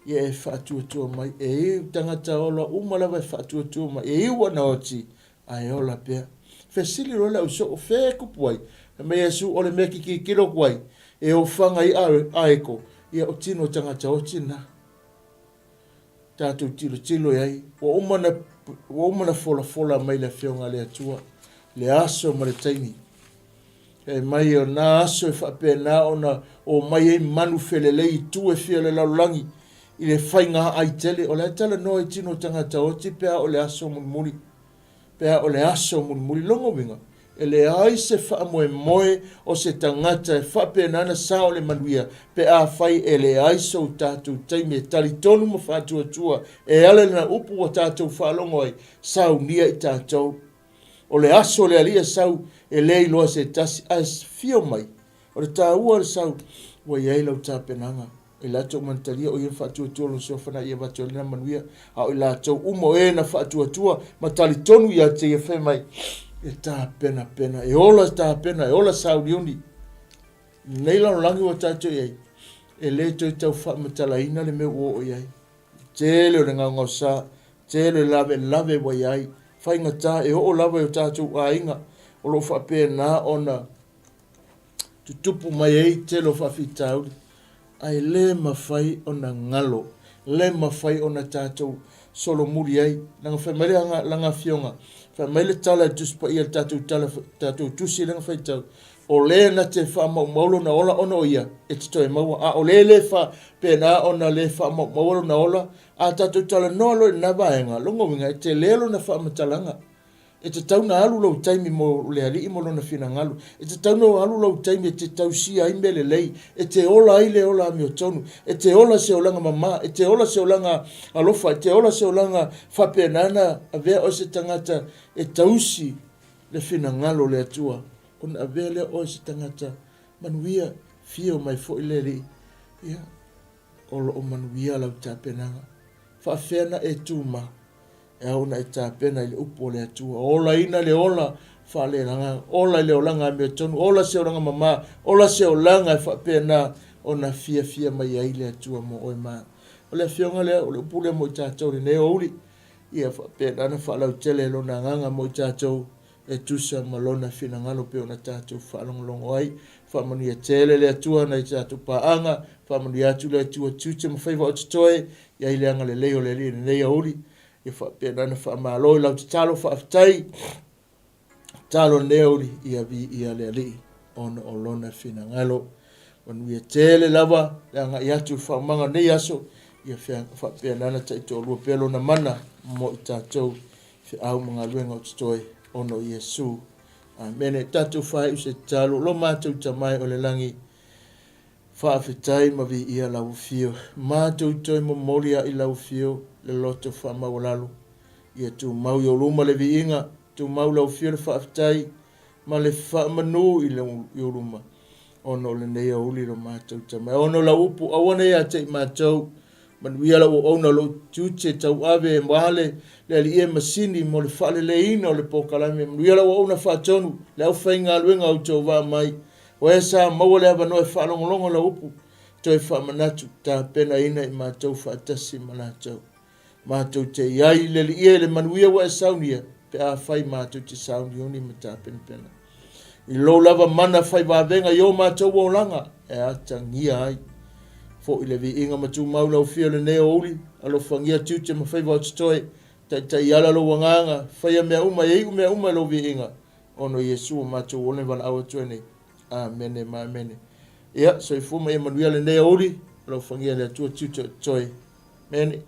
ia e faatuatua mai, e iu tagata ola uma lava e faatuatua mai, e iu ana oti, a e ola pea. Fesili loa le au soo, fe e kupu ai? Fai mai Iesu, o le mea ki kikilo ku ai, e ofaga i aeko, ia o tino tagata oti na. Tatou tilotilo i ai, ua uma na, ua uma na folafola mai le Afioga a le Atua, le aso ma le taimi. E mai o nā aso e faapena ona o mai ai manu felelei i tu e fia o le lalolagi i le faiga ai tele. O le a talanoa i tino tagata oti pe a o le aso mulimuli. Pe a o le aso mulimuli. Lona uiga, e leai se faamoemoe o se tagata e faapena ona sao le manuia pe afai e leai sou tatou taimi e talitonu ma faatuatua e ala i lana upu ua tatou faalogo ai, saunia i tatou. O le aso o le Alii e sau, e le iloa se tasi, ae fio mai. O le taua o le sau, ua i ai lau tapenaga. I latou manatalia o ia na faatuatua lona suafa na ia avatu ai lena manuia, a o i latou uma o e na faatuatua ma talitonu ia te ia, fai mai, e tapenapena, e ola tapena, e ola sauniuni. Nei lalolagi ua tatou i ai, e le toe tau faamatalaina le mea ua oo i ai. Tele o le gaogaosa, tele o le lavelave ua i ai, faigata e oo lava i o tatou aiga o lo o faapena ona tutupu mai ai tele o faafitauli, ae le mafai ona galo, le mafai ona tatou solomuli ai. Leaga fai mai le lana afioga, fai mai le tala i le Tusi Paia, le tatou tala, tatou tusi lea na faitau, o le na te faamaumau lona ola ona o ia e te toe maua, a o le le faapena ona le faamaumaua lona ola, a tatou talanoa loa i lena vaega, lona uiga e tele lona faamatalaga. E tatau ona alu lou taimi mo le Alii ma Lona finagalo. E tatau ona alu lou taimi e te tausia ai mea lelei, e te ola ai le ola amiotonu, e te ola se olaga mama, e te ola se olaga alofa, e te ola se olaga faapena ona avea oe se tagata e tausi le finagalo o le Atua, ona avea lea oe se tagata manuia, fio mai foi le Alii. Ia. O lo o manuia lau tapenaga. Faafefea na e tumau? E ao ona e tapena i le upu a le Atua. Olaina le ola faaleagaga, ola i le olaga amiotonu, ola se olaga mama, ola se olaga e faapena ona fiafia mai ai le Atua mo oe ma au. O le Afioga lea, o le upu lea mo i tatou i lenei aoauli, ia faapena ona faalautele e Lona Agaga mo i tatou e tusa ma Lona finagalo pei ona tatou faalogologo ai. Faamanuia tele le Atua nai tatou paaga, faamanuia atu le Atua tiute ma faiva o totoe, i ai le agalelei o le Alii i lenei aoauli. Ia faapena ona faamalo i lau tatalo faafetai. Tatalo lenei aoauli, ia viia le Alii ona o Lona finagalo. Manuia tele lava le agai atu i le faaumaga o lenei aso, ia faapena ona taitoalua pea Lona mana mo i tatou feau ma galuega o totoe ona o Iesu. Amene. Tatou faaiu se tatalo, lo matou Tama e o le lagi, faafetai ma viia lau afio. Matou toe momoli a i lau afio le loto faamaualalo. Ia tumau i ou luma le viiga, tumau lau afio le faafetai ma le faamanu i ou luma, ona o lenei aoauli lo matou Tama. E ono lau upu, aua ne i ia te i matou, Manuia lau auauna o lou tiute tauave aua le le Alii e masini mo le faaleleiina o le polokalame. Manuia lau auauna faatonu, le aufaigaluega o outou vaa mai. O e sa maua le avanoa e faalogologo lau upu, toe faamanatu, tapenaina i matou faatasi ma latou. Matou te i ai i le Alii e i le manuia ua e saunia, pe afai matou te sauniuni ma tapenapena. I lou lava mana fai vavega i o matou olaga e atagia ai foi le viiga ma tumau lau afio i lenei aoauli, alofagia tiute ma faiva o totoe, taitai ala lou agaga, faia mea uma e iu mea uma i lou viiga, ona o Iesu o matou ola e valaau atu ai nei. Amene ma amene. Ia, soifua ma ia manuia lenei aoauli, alofagia e le Atua tiute o totoe. Amene.